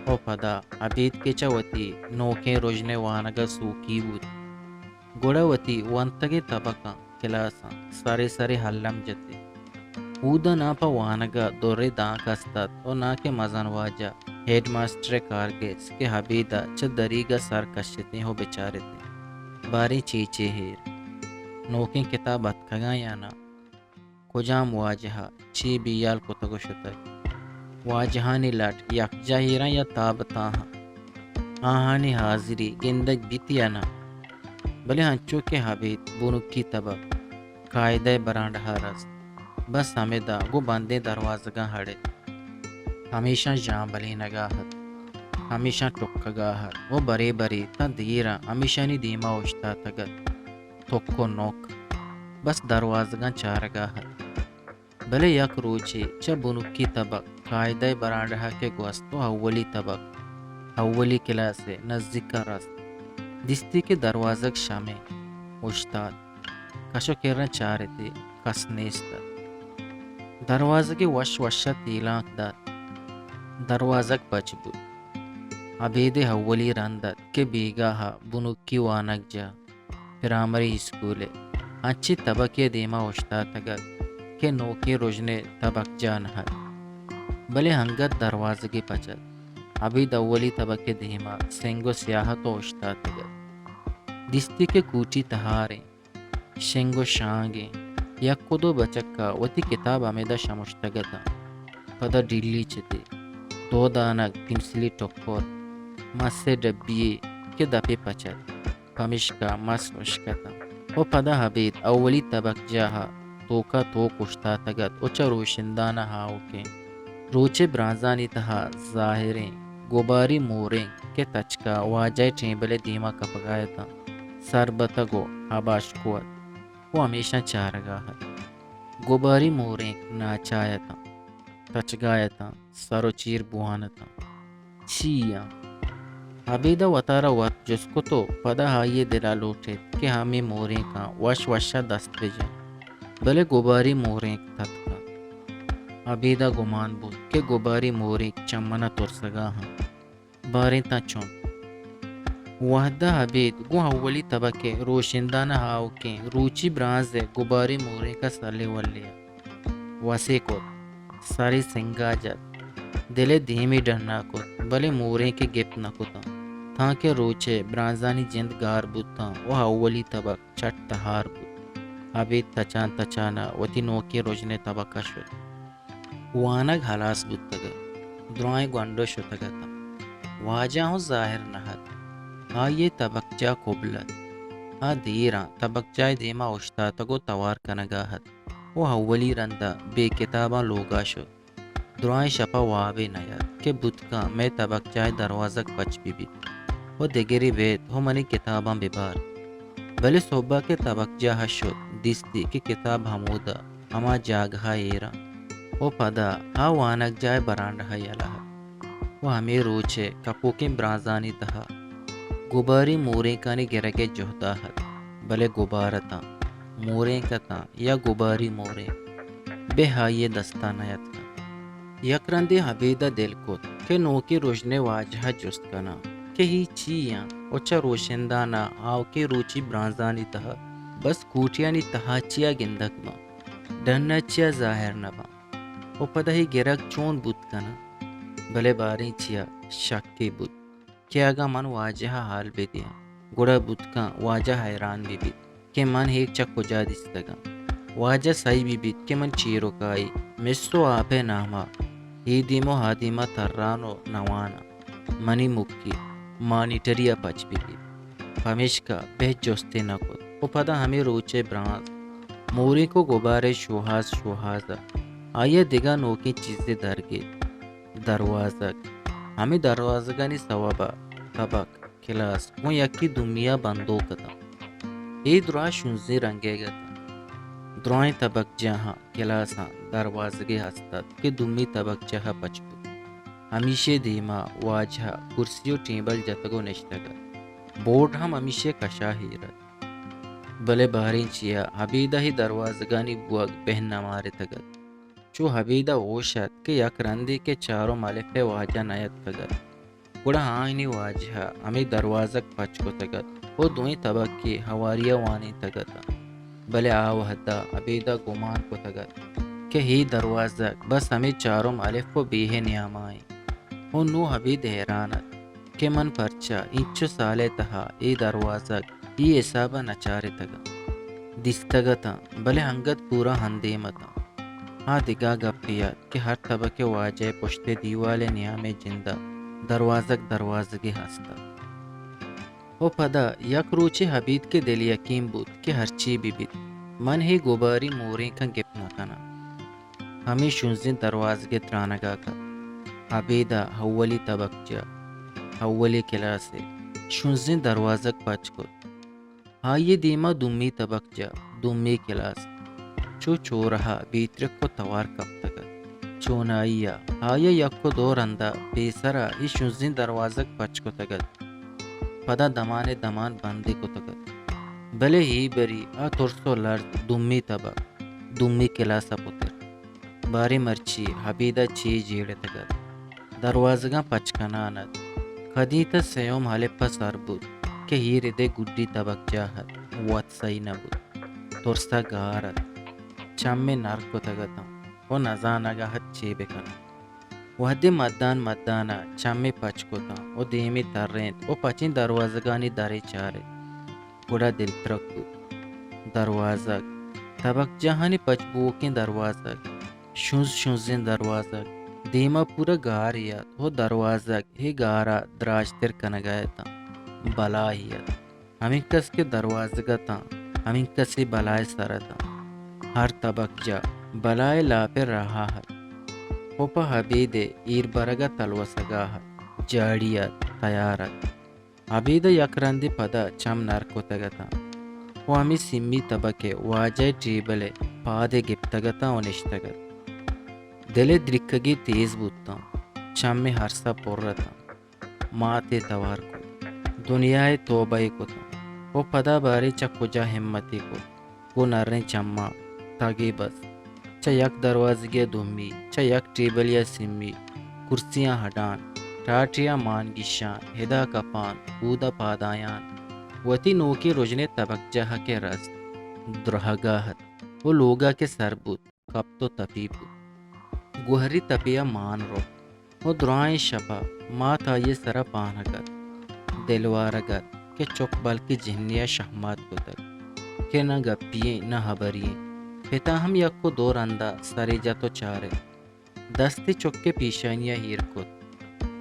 ءُ پدا ابید کہ چہ وتی نوکیں رژن ءِ وانگ ءَ سوکی بوت، گڑا وتی ونتگیں تبکاں، کلاساں سرے سرے الم جت ات۔ اود ءَ ناں پہ وانگ ءَ درے دانک است ات ءُ ناں کہ مزن واجہ ہیڈ ماسٹر ءِ کارگس کہ ابید ءَ چہ دریگ ءَ سر کشتیں ءُ بچارتیں، باریں چے چے ایر؟ نوکیں کتاب اتکگاں یا ناں؟ کجام واجہ ءَ چے بیال کتگ ءُ شتگ؟ واجہانی لٹ یکجاہ ایراں یا تاب تاہاں؟ آہانی حاضری گندگ بیت یا نہ؟ بلے انچو کہ ابید بنکی تبک قاعدہ ءِ برانڈہ ءَ رست، بس ہمدا گوں بندیں دروازگاں اڑ ات۔ ہمیشاں ژامبلینگ ءَ ات، ہمیشاں ٹکگ ءَ ات ءُ برے برے تاں دیراں ہمیشانی دیم ءَ اوشتاتگ ات۔ تک ءُ نک، بس دروازگاں چارگ ءَ ات۔ بلے یک روچے چہ بنکی تبک قاعدہ ءِ برانڈہ ءَ کہ گوست ءُ اولی تبک، اولی کلاس ءِ نزیک ءَ رست، دیستی کہ دروازگ شمیں، اوشتات، کش ءُ کرّاں چارتی، کس نیست ات۔ دروازگ ءَ وش وش ءَ تیلانک دات۔ دروازگ پچ بوت۔ ابید ءِ اولی رند ات کہ بیگاہ ءَ بنکی وانگجاہ، پرائمری اسکول ءِ انچیں تبکے ءِ دیم ءَ اوشتاتگ ات کہ نوکیں رژن ءِ تبکجاہ نہ ات، بلے انگت دروازگ ءَ پچ ات۔ ابید اولی تبک ءِ دیم ءَ سنگ ءُ سیاہ ات ءُ اوشتاتگ ات۔ دیستی کہ کوٹی تہاریں، شنگ ءُ شانگیں، یک ءُ دو بچک ءَ وتی کتاب ہمیدا شمشتگ اتاں۔ پدا ڈیلی چتی، دو دانگ پنسلی ٹکر، مس ءِ ڈبی یے کہ دپ ءَ پچ ات، پمیشکا مس ہشک اتاں۔ ءُ پدا ابید اولی تبکجاہ ءِ توک ءَ توک اوشتاتگ ات ءُ چہ روشندان ءَ آؤکیں روچ ءِ برانزانی تہا زاہریں گباری مورینک کہ تچک ءَ واجہ ءِ ٹیبل ءِ دیم ءَ کپگ ءَ اتاں، سر بتگ ءُ اباشکو ات ءُ ہمیشاں چارگ ءَ ات۔ گباری مورینک ناچاہ اتاں، تچگ ءَ اتاں، سر ءُ چیر بوان اتاں۔ چی آں؟ ابید ءَ وتارا وت جست کت ءُ پدا آئی ءِ دل ءَ لوٹ ایت کہ ہمے مورینکاں وش وش ءَ دست بہ جنت، بلے گباری مورینک تتک انت۔ ابید ءَ گمان بوت کہ گباری مورینک چہ من ءَ ترسگ ءَ انت۔ باریں تاں چون؟ وہد ءَ ابید گوں اولی تبک ءِ روشندان ءَ آؤکیں روچی برانز ءِ گباری مورینک ءَ سلے ولے ات۔ وسے کت، سرے سنگ ءَ جت، دل ءِ دیمی ڈن ءَ کت، بلے مورینک ءَ گپت نہ کتاں، تانکہ روچ ءِ برانزانی جند گار بوتاں ءُ اولی تبک چٹ تہار بوت۔ ابید تچان تچان ءَ وتی نوکیں رژن ءِ تبک ءَ شت۔ وانگ ہلاس بوتگ ات۔ درائیں گونڈو شتگ اتاں۔ واجہ ہوں ظاہر نہ ات۔ آئی ءِ تبکجاہ کبل ات۔ آ دیراں تبکجاہ ءِ دیما اوشتاتگ ءُ توار کنگ ءَ ات ءُ اولی رند ءَ بے کتاباں لوگ ءَ شت۔ درائیں شپ ءَ وابے نہ ات کہ بوت کنت مئے تبکجاہ ءِ دروازگ پچ بہ بیت ءُ دگرے بیت ءُ منی کتاباں بہ بارت۔ بلے سہب ءَ کہ تبکجاہ ءَ شت، دیستی کہ کتاب ہمودا ہما جاگہ ءَ ایر انت ءُ پدا آ وانگجاہ ءِ برانڈہ ءَ یلہ ات ءُ ہمے روچ ءِ کپوکیں برانزانی تہا گباری مورینکانی گرگ ءِ جہد ءَ ات، بلے گبار اتاں، مورینک اتاں یا گباری مورینک، بہ آئی ءِ دست ءَ نیاتک انت۔ یک رندے ابید ءَ دل کت کہ نوکیں رژن ءِ واجہ ءَ جست کناں کہ اے چی انت ءُ چہ روشندان ءَ آؤکیں روچی برانزانی تہا بس کوٹیانی تہا چیا گندگ باں، ڈن ءَ چیا ظاہر نہ باں ءُ پدا اے گرگ چون بوت کناں؟ بلے باریں چیا شکے بوت کہ اگاں من واجہ ءَ حال بہ دیاں، گڑا بوت کنت واجہ حیران بہ بیت کہ من اے چہ کجا دیستگاں۔ واجہ سہی بہ بیت کہ من چیرکائی مس ءُ آپ ءِ نام ءَ اے دیم ءُ آ دیم ءَ تران ءُ نوان آں۔ منی مکی مانیٹری ءَ پچ بہ بیت، پمیشکا بہ جستے نہ کت ءُ پدا ہمے روچ ءِ برانز مورینک ءُ گبار ءِ شوہاز شوہاز ءَ آئی ءَ دگہ نوکیں چیزے در گیت۔ دروازگ، ہمے دروازگانی سوب ءَ تبک، کلاس گوں یکے دومی ءَ بندوک اتاں۔ اے دراہ شونزیں رنگیگ اتاں۔ درائیں تبکجاہاں، کلاساں دروازگے ہست ات کہ دومی تبکجاہ ءَ پچ بوت۔ ہمیشی ءِ دیما واجہ کرسی ءُ ٹیبل جتگ ءُ نشتگ ات۔ بورڈ ہم ہمیشی ءِ کش ءَ ایر ات۔ بلے باریں چیا ابید ءَ اے دروازگانی بوگ بہ نہ مارتگ ات۔ چو ابید ءَ ہوش ات کہ یک رندے کہ چارم الف ءِ واجہ نیاتکگ ات، گڑا آئینی واجہ ءَ ہمے دروازگ پچ کتگ ات ءُ دوئیں تبک ءِ ہواری ءَ وانینتگ اتاں۔ بلے آ وہد ءَ ابید ءَ گمان کتگ ات کہ اے دروازگ بس ہمے چارم الف ءُ بے ءِ نیام ءَ انت۔ ءُ نوں ابید حیران ات کہ من پرچا اینچو سال ءِ تہا اے دروازگ اے حساب ءَ نہ چارتگ ات۔ دیستگ اتاں، بلے انگت پورا اندیم اتاں۔ آ دگہ گپے ات کہ ہر تبک ءِ واجہ ءِ پشت ءِ دیوال ءِ نیام ءِ جند ءَ دروازگ دروازگے ہست ات۔ ءُ پدا یک روچے ابید کہ دل یکین بوت کہ ہرچی بہ بیت، من اے گباری مورینکاں گپت نہ کناں۔ ہمے شونزیں دروازگ ءِ ترانگ ءَ کپت۔ ابید ءَ اولی تبکجاہ، اولی کلاس ءِ شونزیں دروازگ پچ کت۔ آئی ءِ دیم ءَ دومی تبکجاہ، دومی کلاس، چو چورہ ءَ بے ترک ءُ توار کپتگ ات۔ چونائی ءَ آئی ءَ یک ءُ دو رند ءَ پیسر ءَ اے شونزیں دروازگ پچ کتگ ات۔ پدا دمان ءَ دمان بند ئے کتگ ات۔ بلے اے بری آ ترس ءُ لرز دومی تبک، دومی کلاس ءَ پترت۔ باریں مرچی ابید ءَ چے جیڑتگ ات؟ دروازگاں پچ کنان ات۔ کدی تہ سیوم الپ ءَ سر بوت کہ اے رد ءِ گڈی تبکجاہ ات، وت سہی نہ بوت۔ ترس ءَ گار ات۔ چم ئے نر کتگ اتاں ءُ نزانگ ءَ ات چے بہ کناں۔ وہدے مدان مدان ءَ چم ئے پچ کتاں ءُ دیم ئے ترینت ءُ پچیں دروازگانی در ئے چارت، گڑا دلترک بوت۔ دروازگ، تبکجاہانی پچ بوؤکیں دروازگ، شونز شونزیں دروازگ، دیم ءَ پورا گارے ات ءُ دروازگ اے گار ءَ دراجتر کنگ ءَ اتاں۔ بلاہے ات۔ ہمینکس کہ دروازگ اتاں، ہمینکس اے بلا ءِ سر اتاں۔ ہر تبکجاہ بلا ءِ لاپ ءِ راہ ءَ ات ءُ پہ ابید ءِ ایر برگ ءَ تلوسگ ءَ ات۔ جاڑی ات، تیار ات۔ ابید ءَ یک رندے پدا چم نر کتگ اتاں ءُ ہمے سیمی تبک ءِ واجہ ءِ ٹیبل ءِ پاد ءَ گپتگ اتاں ءُ نشتگ ات۔ دل ءِ درکگے تیز بوتاں، چم ءِ ارس ءَ پر اتاں۔ مات ءَ توار کت، دنیا ءَ توبہ ئے کت ءُ پدا باریں چہ کجا ہمت ئے کت، گوں نریں چماں تگ ئے بست۔ چہ یک دروازگے ءَ دومی، چہ یک ٹیبلے ءَ سیمی، کرسیاں ہڈان، ٹاٹے ءَ مانگیشان، ہدا کپان، ہود ءَ پادایان، وتی نوکیں رژن ءِ تبکجاہ ءَ کہ رست، درہگ ءَ ات ءُ لوگ ءَ کہ سر بوت، کپت ءُ تپی بوت۔ گوہری تپے ءَ مان رپت ءُ درائیں شپ ءَ مات آئی ءِ سر ءَ پانگ ات۔ دل وارگ ات کہ چک بلکیں جنے ءَ شہمات کتگ کہ نہ گپی ایں نہ ہبری ایں۔ پت ءَ ہم یک ءُ دو رند ءَ سرے جت ءُ چارت۔ دست ئے چک ءِ پیشانی ءَ ایر کت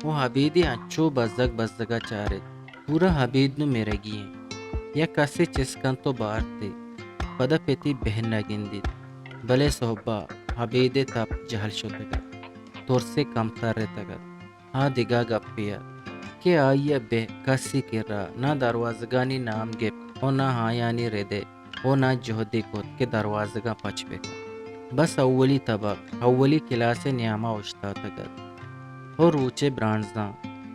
ءُ ابید ئے انچو بزگ بزگ ءَ چارت۔ پورا ابید نوں مرگی ایں۔ یک کسے چست کنت ءُ بارت ئے۔ پدا پت ئے بہ نہ گندیت۔ بلے سہب ءَ ابید ءِ تپ جہل شتگ ات۔ ترس ئے کمتر اتگ ات۔ آ دگہ گپے ات کہ آئی ءَ بہ کسے کرا نہ دروازگانی نام گپت ءُ نہ آیانی رد ءَ ءُ نہ جہدے کت کہ دروازگاں پچ بہ کنت۔ بس اولی تبک، اولی کلاس ءِ نیام ءَ اوشتاتگ ات ءُ روچ ءِ برانزاں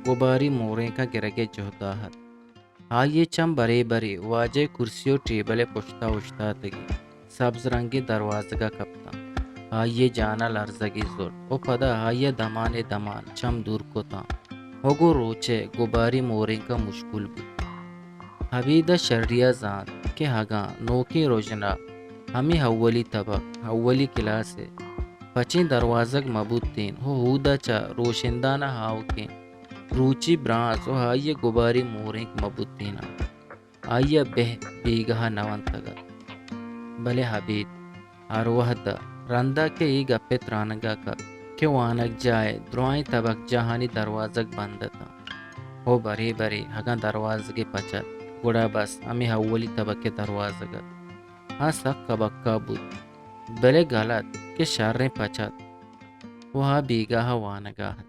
گباری مورینکاں گرگ ءِ جہد ءَ ات۔ آئی ءِ چم برے برے واجہ ءِ کرسی ءُ ٹیبل ءِ پشت ءَ اوشتاتگیں سبز رنگیں دروازگ ءَ کپتاں۔ آئی ءِ جان ءَ لرزگے زرت ءُ پدا آئی ءَ دمان ءَ دمان چم دور کتاں ءُ گوں روچ ءِ گباری مورینک ءَ مشکول بوت۔ ابید ءَ شری ءَ زانت کہ اگاں نوکیں رژن ءَ ہمے اولی تبک، اولی کلاس ءِ پچیں دروازگ مہ بوتیں ءُ ہود ءَ چہ روشندان ءَ آؤکیں روچی برانز ءُ آئی ءِ گباری مورینک مہ بوتیناں، آئی ءَ بہ بیگاہ ءَ نہ ونتگ ات۔ بلے ابید ہر وہد ءَ رند ءَ کہ اے گپ ءِ ترانگ ءَ کپت کہ وانگجاہ ءِ درائیں تبکجاہانی دروازگ بند اتاں ءُ برے برے اگاں دروازگے پچ ات، گڑا بس ہمے اولی تبک ءِ دروازگ ات۔ آ سک کبکہ بوت، بلے گل ات کہ شریں پچ ات ءُ آ بیگاہ ءَ وانگ ءَ ات۔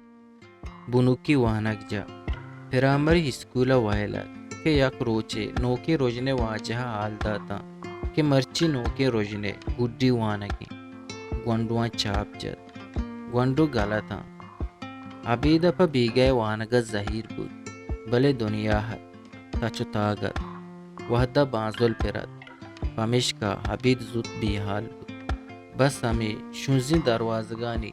بنکی وانگجاہ، پرائمری اسکول ءَ ویل ات کہ یک روچے نوکیں رژن ءِ واجہ ءَ ہال داتاں کہ مرچی نوکیں رژن ءِ گڈی وانگ ایں، گونڈواں چاپ جت۔ گونڈو گل اتاں۔ ابید ءَ پہ بیگاہ ءِ وانگ ءَ زہیر بوت، بلے دنیا ات، تچ ءُ تاگ ات۔ وہد ءَ بانزل پر ات، پمیشکا ابید زوت بے ہال بوت۔ بس ہمے شونزیں دروازگانی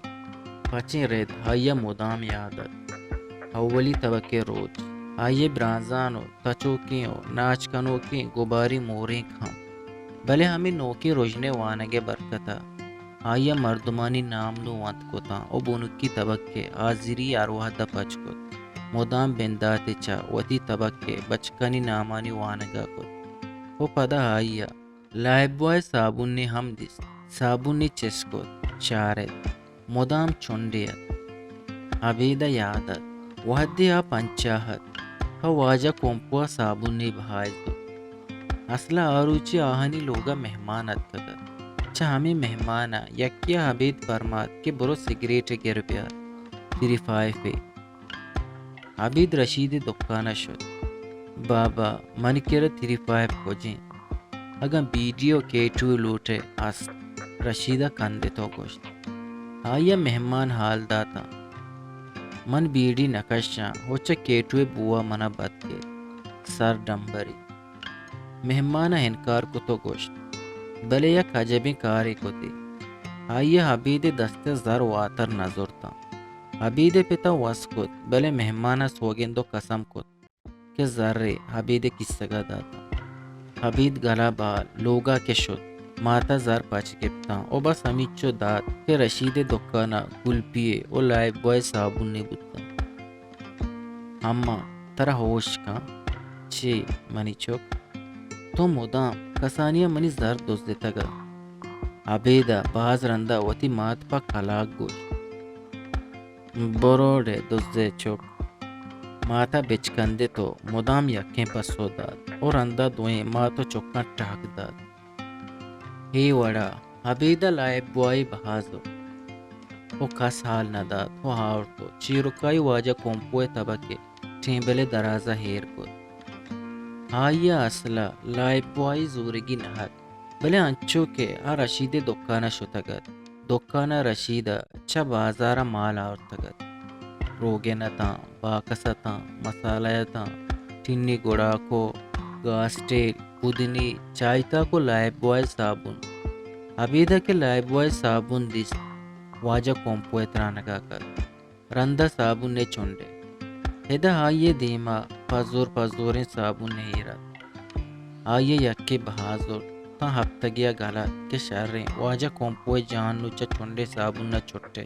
پچیں رد آئی ءَ مدام یاد ات۔ اولی تبک ءِ روچ۔ آئی ءِ برانزان ءُ تچوکیں ءُ ناچ کنوکیں گباریں مورینک ہم۔ بلے ہمے نوکیں رژن ءِ وانگ ءِ برکت ءَ آئی ءَ مردمانی نام نوں ونت کتاں ءُ بنکی تبک ءِ حاضری ہر وھد ءَ پچ کت۔ مدام بندات ءِ چہ وتی تبک ءِ بچکانی نامانی وانگ ءَ کت ءُ پدا آئی ءَ لائب بوائے صابونے ہم دیست۔ صابونے چست کت، چارت، مدام چنڈے ات۔ ابید ءَ یات ات، وھدے آ پنچاہ ات، پہ واجہ کمپو ءَ صابونے بہا ات۔ اصل ءَ آ روچے آہانی لوگ ءَ مہمان اتکگ ات۔ چہ ہمے مہمان ءَ یکے ءَ ابید پرمات کہ برو سگریٹے گر بیار، تھری فائیو ءَ۔ ابید رشید ءِ دکان ءَ شت۔ بابا، منی کرا تھری فائیو کجیں؟ اگاں بیڈی ءُ کیٹوے لوٹ ئے است۔ رشید ءَ کندت ءُ گوشت۔ آئی ءَ مہمان حال داتاں۔ من بیڈی نہ کشاں ءُ چہ کیٹوے بو ءَ من ءَ بد کیت۔ سر ڈمبری۔ مہمان ءَ انکار کت ءُ گوشت۔ بلے یک عجبیں کارے کت ئے۔ آئی ءَ ابید ءِ دست ءَ زر واتر نہ زرتاں۔ ابید ءِ پت ءَ وس کت، بلے مہمان ءَ سوگند ءُ قسم کت کہ زر ئے ابید ءِ کیسگ ءَ داتاں۔ ابید گل ءَ بال لوگ ءَ کہ شت، مات ءَ زر پچ گپتاں ءُ بس ہمینچو دات کہ رشید ءِ دکان ءَ کلپی یے ءُ لائب بوائے صابونے بوتاں۔ اماں، ترا ہوش کن؟ چے منی چک؟ تو مدام کسانی ءَ منی زر دزتگ ءَ۔ ابید ءَ باز رند ءَ وتی مات پہ کلاگ گوشت۔ بروڈ ئے دز ءِ چک۔ مات ءَ بچکندت ءُ مدام یکیں پسو دات ءُ رند ءَ دوئیں مات ءُ چکاں ٹہک دات۔ اے وڑ ءَ ابید ءَ لائب بوائے بہا زرت ءُ کس حال نہ دات ءُ آورت ءُ چیرکائی واجہ کمپو ءِ تبک ءِ ٹیبل ءِ دراز ءَ ایر کت۔ آئی ءَ اصل ءَ لائب بوائے زورگی نہ ات، بلے انچو کہ آ رشید ءِ دکان ءَ شتگ ات، دکان ءَ رشید ءَ چہ بازار ءَ مال آورتگ ات۔ روگن اتاں، باکس اتاں، مسالہ اتاں، ٹینی گڑاکو، گاسٹیل، پودنی، چائتاک ءُ لائب بوائے صابون۔ ابید ءَ کہ لائب بوائے صابون دیست، واجہ کمپو ءِ ترانگ ءَ کت۔ رند ءَ صابون ءِ چنڈ ات۔ ادا آئی ءِ دیم ءَ پزور پزوریں صابون ایر ات۔ آئی ءَ یکے بہا زرت، تاں ہپتگے ءَ گل ات کہ شریں، واجہ کمپو ءِ جان نوں چہ چنڈیں صابون ءَ چھٹت۔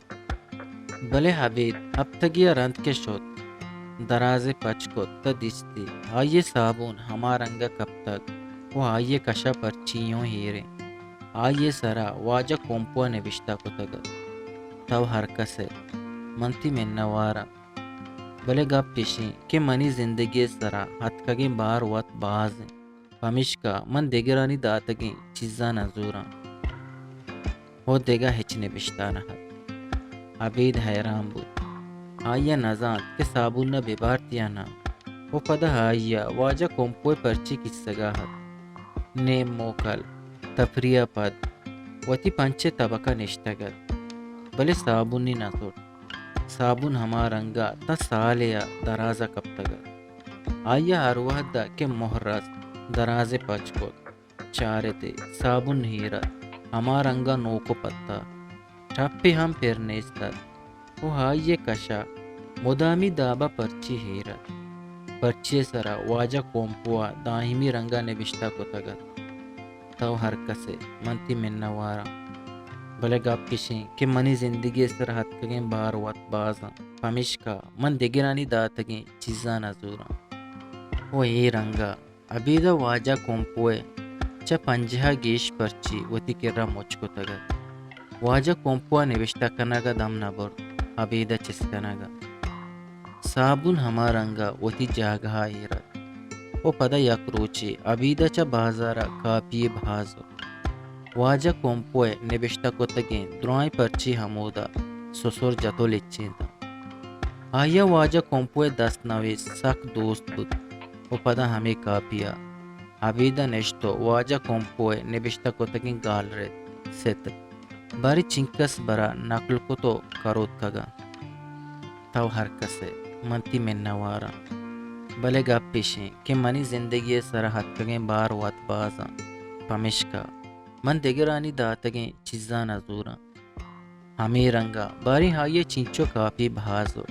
بلے ابید ہپتگے ءَ رند کہ شت، درازے پچ کت تہ دیستی آئی ءِ صابون ہما رنگ ءَ کپتگ ءُ آئی ءِ کش ءَ پرچی یوں ایر انت۔ آئی ءِ سر ءَ واجہ کمپو ءَ نبشتہ کتگ ات، تو ہرکس ئے، من تئی منتوار آں، بلے گپ ایش انت کہ منی زندگی ءِ سر ءَ اتکگیں بار وت باز انت۔ پمیشکا من دگرانی داتگیں چیزاں نہ زوراں ءُ دگہ ہچ نبشتہ نہ ات۔ ابید حیران بوت۔ آئی ءَ نہ زانت کہ صابون ءَ ببارت یا نہ۔ ءُ پدا آئی ءَ واجہ کمپو ءِ پرچی کیسگ ءَ ات۔ نیم موکل، تفریح ءَ پد وتی پنچ ءِ تبک ءَ نشتگ ات، بلے صابونی نہ زرت۔ صابون ہما رنگ ءَ تاں سالے ءَ دراز ءَ کپتگ ات۔ آئی ءَ ہر وھد ءَ کہ مہر رست، درازے پچ کت، چارت ئے صابون ایر ات، ہما رنگ ءَ نوک ءُ پتہ، ٹپے ہم پر نیست ات ءُ آئی ءِ کش ءَ مدامی داب ءَ پرچی ایر ات۔ پرچی ءِ سر ءَ واجہ کمپو ءَ دائمی رنگ ءَ نبشتہ کتگ ات، تو ہرکس ئے، من تئی منتوار آں، بلے گپ ایش انت کہ منی زندگی ءِ سر ءَ اتکگیں بار وت باز انت، پمیشکا من دگرانی داتگیں چیزاں نہ زوراں۔ ءُ اے رنگ ءَ ابید ءَ واجہ کمپو ءِ چہ پنجاہ ءَ گیش پرچی وتی کرا مچ کتگ ات۔ واجہ کمپو ءَ نبشتہ کنگ ءَ دم نہ برت، ابید ءَ چست کنگ ءَ۔ صابون ہما رنگ ءَ وتی جاگہ ءَ ایر ات ءُ پدا یک روچے ابید ءَ چہ بازار ءَ کاپی یے بہا زرت۔ واجہ کمپو ءِ نبشتہ کتگیں درائیں پرچی ہمودا سسر جت ءُ لچینتاں۔ آئی ءَ واجہ کمپو ءِ دست نویس سک دوست بوت ءُ پدا ہمے کاپی ءَ ابید ءَ نشت ءُ واجہ کمپو ءِ نبشتہ کتگیں گالرد، ستر، باریں چنکس برا نقل کت ءُ کروتکگ ءَ۔ تو ہرکس ئے، من تئی منتوار آں، بلے گپ ایش انت کہ منی زندگی ءِ سر ءَ اتکگیں بار وت باز انت، پمیشکا من دگرانی داتگیں چیزاں نہ زوراں۔ ہمے رنگ ءَ باریں آئی ءَ چینچو کاپی بہا زرت۔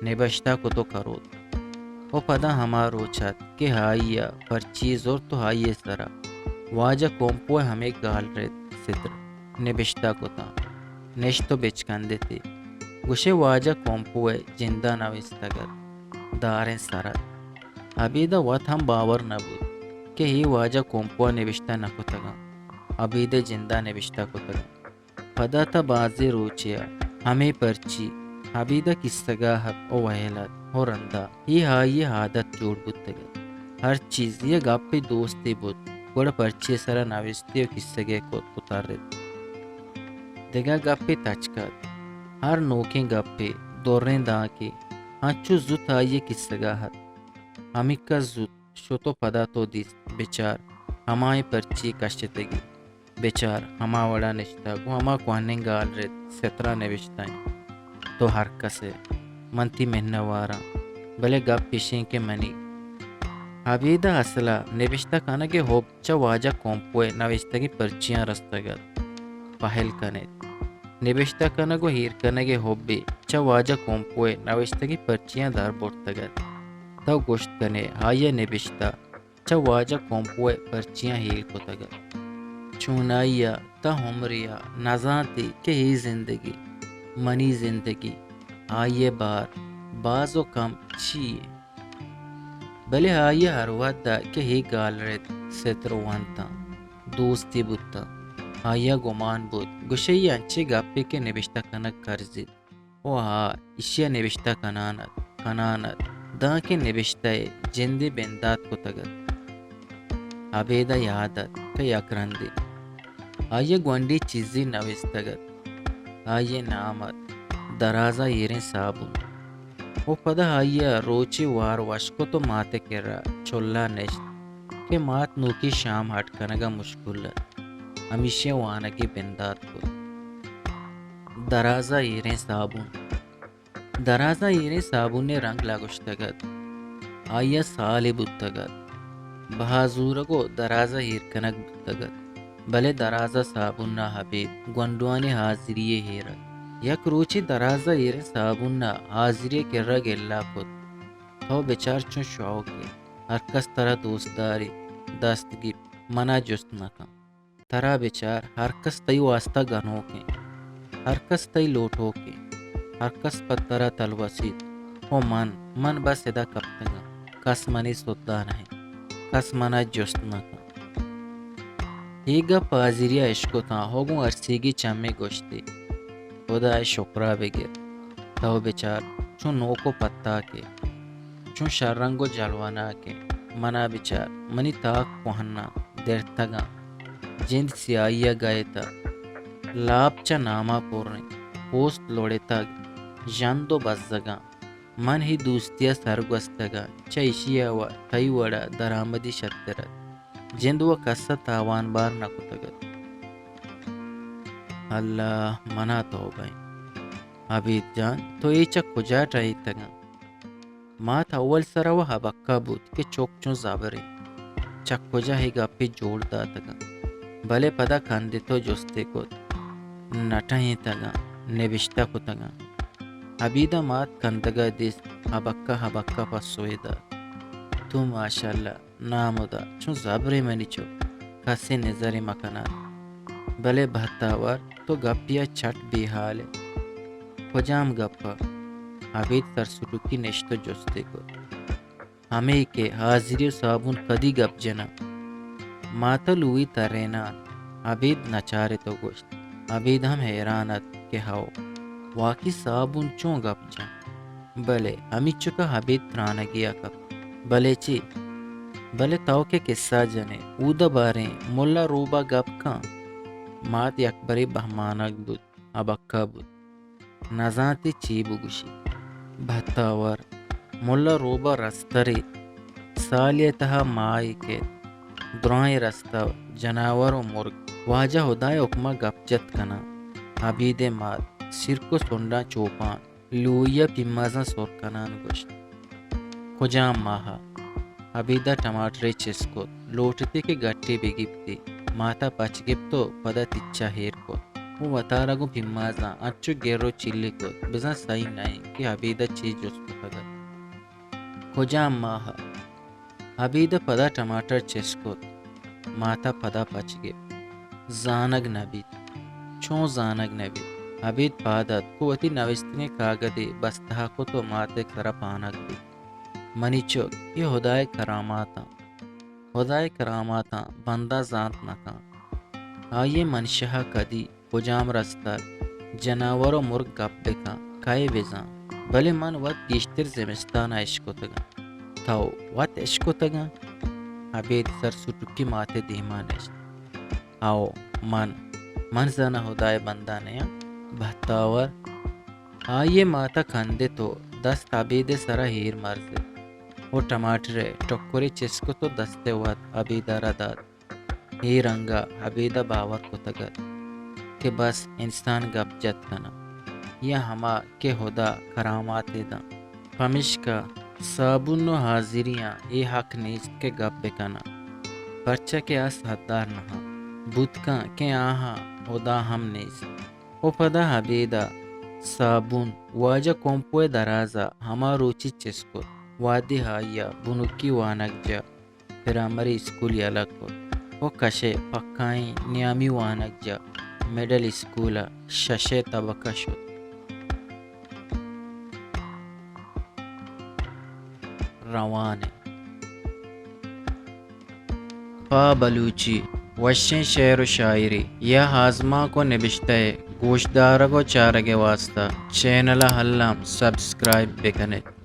نبشتہ کت و کروت۔ و پدا ہما روچ ات کہ آئی ء پرچی زرت و آئی ء سرا واجہ کومپو ء ہمے گالرد ستر نبشتہ کتاں، نشت و بچکندتی۔ گوشے واجہ کومپو ء جندا نویستگ ات، داریں سر ات۔ ابید ء وت ہم باور نہ بوت کہ اے واجہ کومپو ء نبشتہ نہ کتگاں، ابید ء جندا نبشتہ کتگاں۔ پدا تاں بازیں روچے ء ہمے پرچی ابید ء کسگ ء ات و ویل ات و رندا اے آئی ء عادت جوڑ بوتگ ات۔ ہر چیز یک گپے دوستے بوت، گڑا پرچی ء سرا نویستی و کسگے کت کترت۔ دگہ گپے تچک ات۔ ہر نوکیں گپے، دریں دانکے انچو زوت آئی ء کسگ ء ات۔ ہمینکس زوت شت و پدا تو دیست، بچار، ہمائیں پرچی کشتگی۔ بچار، ہما وڑا نشتگ و ہما کوہنیں گالرد سترا نبشتہ انت۔ تو ہر کس ئے، من تئی منتواراں، بلے گپ ایش انت کہ منی ابید ء اسل ء نبشتہ کنگ ء حب چہ واجہ کومپو ء نوشتگیں پرچیاں رستگ ات۔ پہل کن ات۔ نبشتہ کنگ و ایر کنگ ء حبے چہ واجہ کومپو ء نوشتگیں پرچیاں در برتگ ات۔ تو گوشت کن ئے آئی ء نبشتہ چہ واجہ کومپو ء پرچیاں ہیل کتگ ات۔ چونائی ء تاں عمرے ء نزانت ئے کہ اے زندگی، منی زندگی، آئی ء بار باز و کم چی یے؟ بلے آئی ء ہر وھد ء کہ اے گالرد ستر ونتاں، دوستی بوتاں، آئی ء گمان بوت گوشئے انچیں گپے کہ نبشتہ کنگ کرزیت۔ و ہا ایشی ء نبشتہ کنان ات، کنان ات، دانکہ نبشتہ ء جندے بندات کتگ ات۔ ابید ء یات ات کہ یک رندے آئی ء گونڈی چیزے نویستگ ات۔ آئی ء نام ات درازا ایریں صابون۔ و پدا آئی ء روچے وار وش کت و مات ء کرا چلا نشت کہ مات نوکی شام ہڈ کنگ ء مشکل ات۔ ہمیشی ء وانگی بندات کت۔ درازا ایریں صابون۔ درازا ایریں صابون ء رنگ لگوشتگ ات۔ آئی ء سالے بوتگ ات۔ بہا زورگ و درازا ایر کنگ بوتگ ات۔ بلے درازا صابون ء ابید گونڈوانی حاضری ء ایر ات۔ یک روچے درازا ایریں صابون ء حاضری ء کرا گلہ کت، تو بچار چون شوق ئے، ہرکس ترا دوست داریت، دست گیپت، منا جست نہ کن۔ ترا بچار، ہر کس تئی واستا گنوک انت، ہر کس تئی لوٹوک انت، ہر کس پہ ترا تلوسیت۔ و من، من بس ادا کپتگاں، کس منی سدا نہ انت، کس منا جست نہ کنت۔ اے گپ حاضری ء اشکتاں، ہو گوں ارسیگی چمے گوشتی، خدا ء شکرا بگر، تو بچار، چون نوک و پتاکے۔ چون شررنگ و جلوہ ناکیں۔ منا بچار، منی تاک کوہناں، درتگاں، جند سیاہی ء گئیتہ، لاپ چہ ناما پریں، پوست لوڑتگ، ژند و بزگاں۔ من ہی دوستی ء سرگوستگاں، چہ ایشی ء و تئی وڑا درآمدی شتر ات۔ جند و کس ء تاوان بار نہ کتگ ات۔ اللہ، منا توبہ انت۔ ابید جان، تو اے چہ کجا ٹہیتگاں؟ مات اول سرا و ہبکہ بوت کہ چک چون زبرے، چہ کجا اے گپے جوڑ داتگاں، بلے پدا کندت و جستے کت، نہ ٹہینتگاں، نبشتہ کتگاں۔ ابید ء مات کندگ ء دیست، ہبکہ ہبکہ پسوے دات، تو ماشاءاللہ، نامدا، چون زبرے منی چک، کسے نظرے مکنات۔ بلے بہتاور، تو گپے ء چٹ بے حال ئے۔ کجام گپ ء؟ ابید سرسٹکی نشت و جستے کت۔ ہمے کہ حاضری و صابون کدی گپ جناں؟ مات ء لوئی ترینان۔ ابید نچارت و گوشت۔ ابید ہم حیران ات کہ ہئو، واقعی صابون چون گپ جن؟ بلے ہمیچکا ابید ترانگی ء کپت۔ بلے چی؟ بلے تو کہ کسہ جنے، اود ء باریں ملا روبا گپ کن۔ مات یکبرے بہمانگ بوت، ہبکہ بوت۔ نزانتی چی بگوشی۔ بہتاور، ملا روبا رسترے، سالے تہا ماہے کیت، درائیں رستہ، جناور و مرگ۔ واجہ ہدائے حکما گپ جت کناں۔ ابیدے مات، سیرک و سنڈاں چوپان۔ لوئی ء پیمازاں سر کنان گوشت، کجام ماہ ء؟ ابید ء ٹماٹرے چست کت، لوٹتی کہ گٹے بہ گیپتی، مات ء پچ گپت و پدا تچہ ایر کت۔ ءُ وتارا گوں پیمازاں انچو گر ءُ چلی کت، بزاں سہی نہ اِنت کہ ابید ءَ چے جست کتگ اَت۔ کجام ماہ؟ ابید ءَ پدا ٹماٹر چست کت۔ مات ءَ پدا پچ گپت۔ زانگ نہ بیت۔ چون زانگ نہ بیت؟ ابید پاد اتک ءُ وتی نبشتگیں کاگدے بستہ ءَ کت ءُ مات ءِ کرا پانگ بیت۔ منی چک، اے ہدائے کرامات اَنت۔ ہدائے کراماتاں بندہ زانت نہ کنت۔ آئی ءِ منشہ ءَ کدی کجام رستر، جناور ءُ مرگ گپ بہ کن، کئے بزان؟ بلے من وت گیشتر زمستان ءَ اشکتگ آں۔ تو وت اشکتگ آں؟ ابید سر سٹکی مات ءِ دیما نشت۔ ہئو، من، من زاناں ہدائے بندہ نیاں، بہتاور۔ آئی ءِ مات ءَ کندت ءُ دست ابید ءِ سرا ایر مرزت ءُ ٹماٹر ءِ ٹکرے چست کت ءُ دست ءِ وت ابید ءَ را دات۔ اے رنگ ءَ ابید ءَ باور کتگ اَت کہ بس انسان گپ جت کناں یا ہما کہ ہدا کراماتے داں۔ پمیشکا صابون ءُ حاضریاں اے حق نیست کہ گپ بہ کناں، پرچا کہ آ سدار نہ اَنت۔ بوت کنت کہ آہاں ہدا ہم نیست۔ ءُ پدا ابید ءَ صابون واجہ کمپو ءِ دراز ءَ ہما روچی چست کت، وہدے آئی ءَ بنکی وانگجاہ پرائمری اسکول یلہ کت ءُ کش ءِ پکائیں نیامی وانگجاہ مڈل اسکول ءَ شش ءِ تبک ءَ شت۔ روان اِنت۔ پہ بلوچی وشیں شعر ءُ شاعری یا آزمانک ءُ نبشتہ ءِ گوشدارگ ءُ چارگ ءِ واستہ چینل ءَ الم سبسکرائب بہ کن ات۔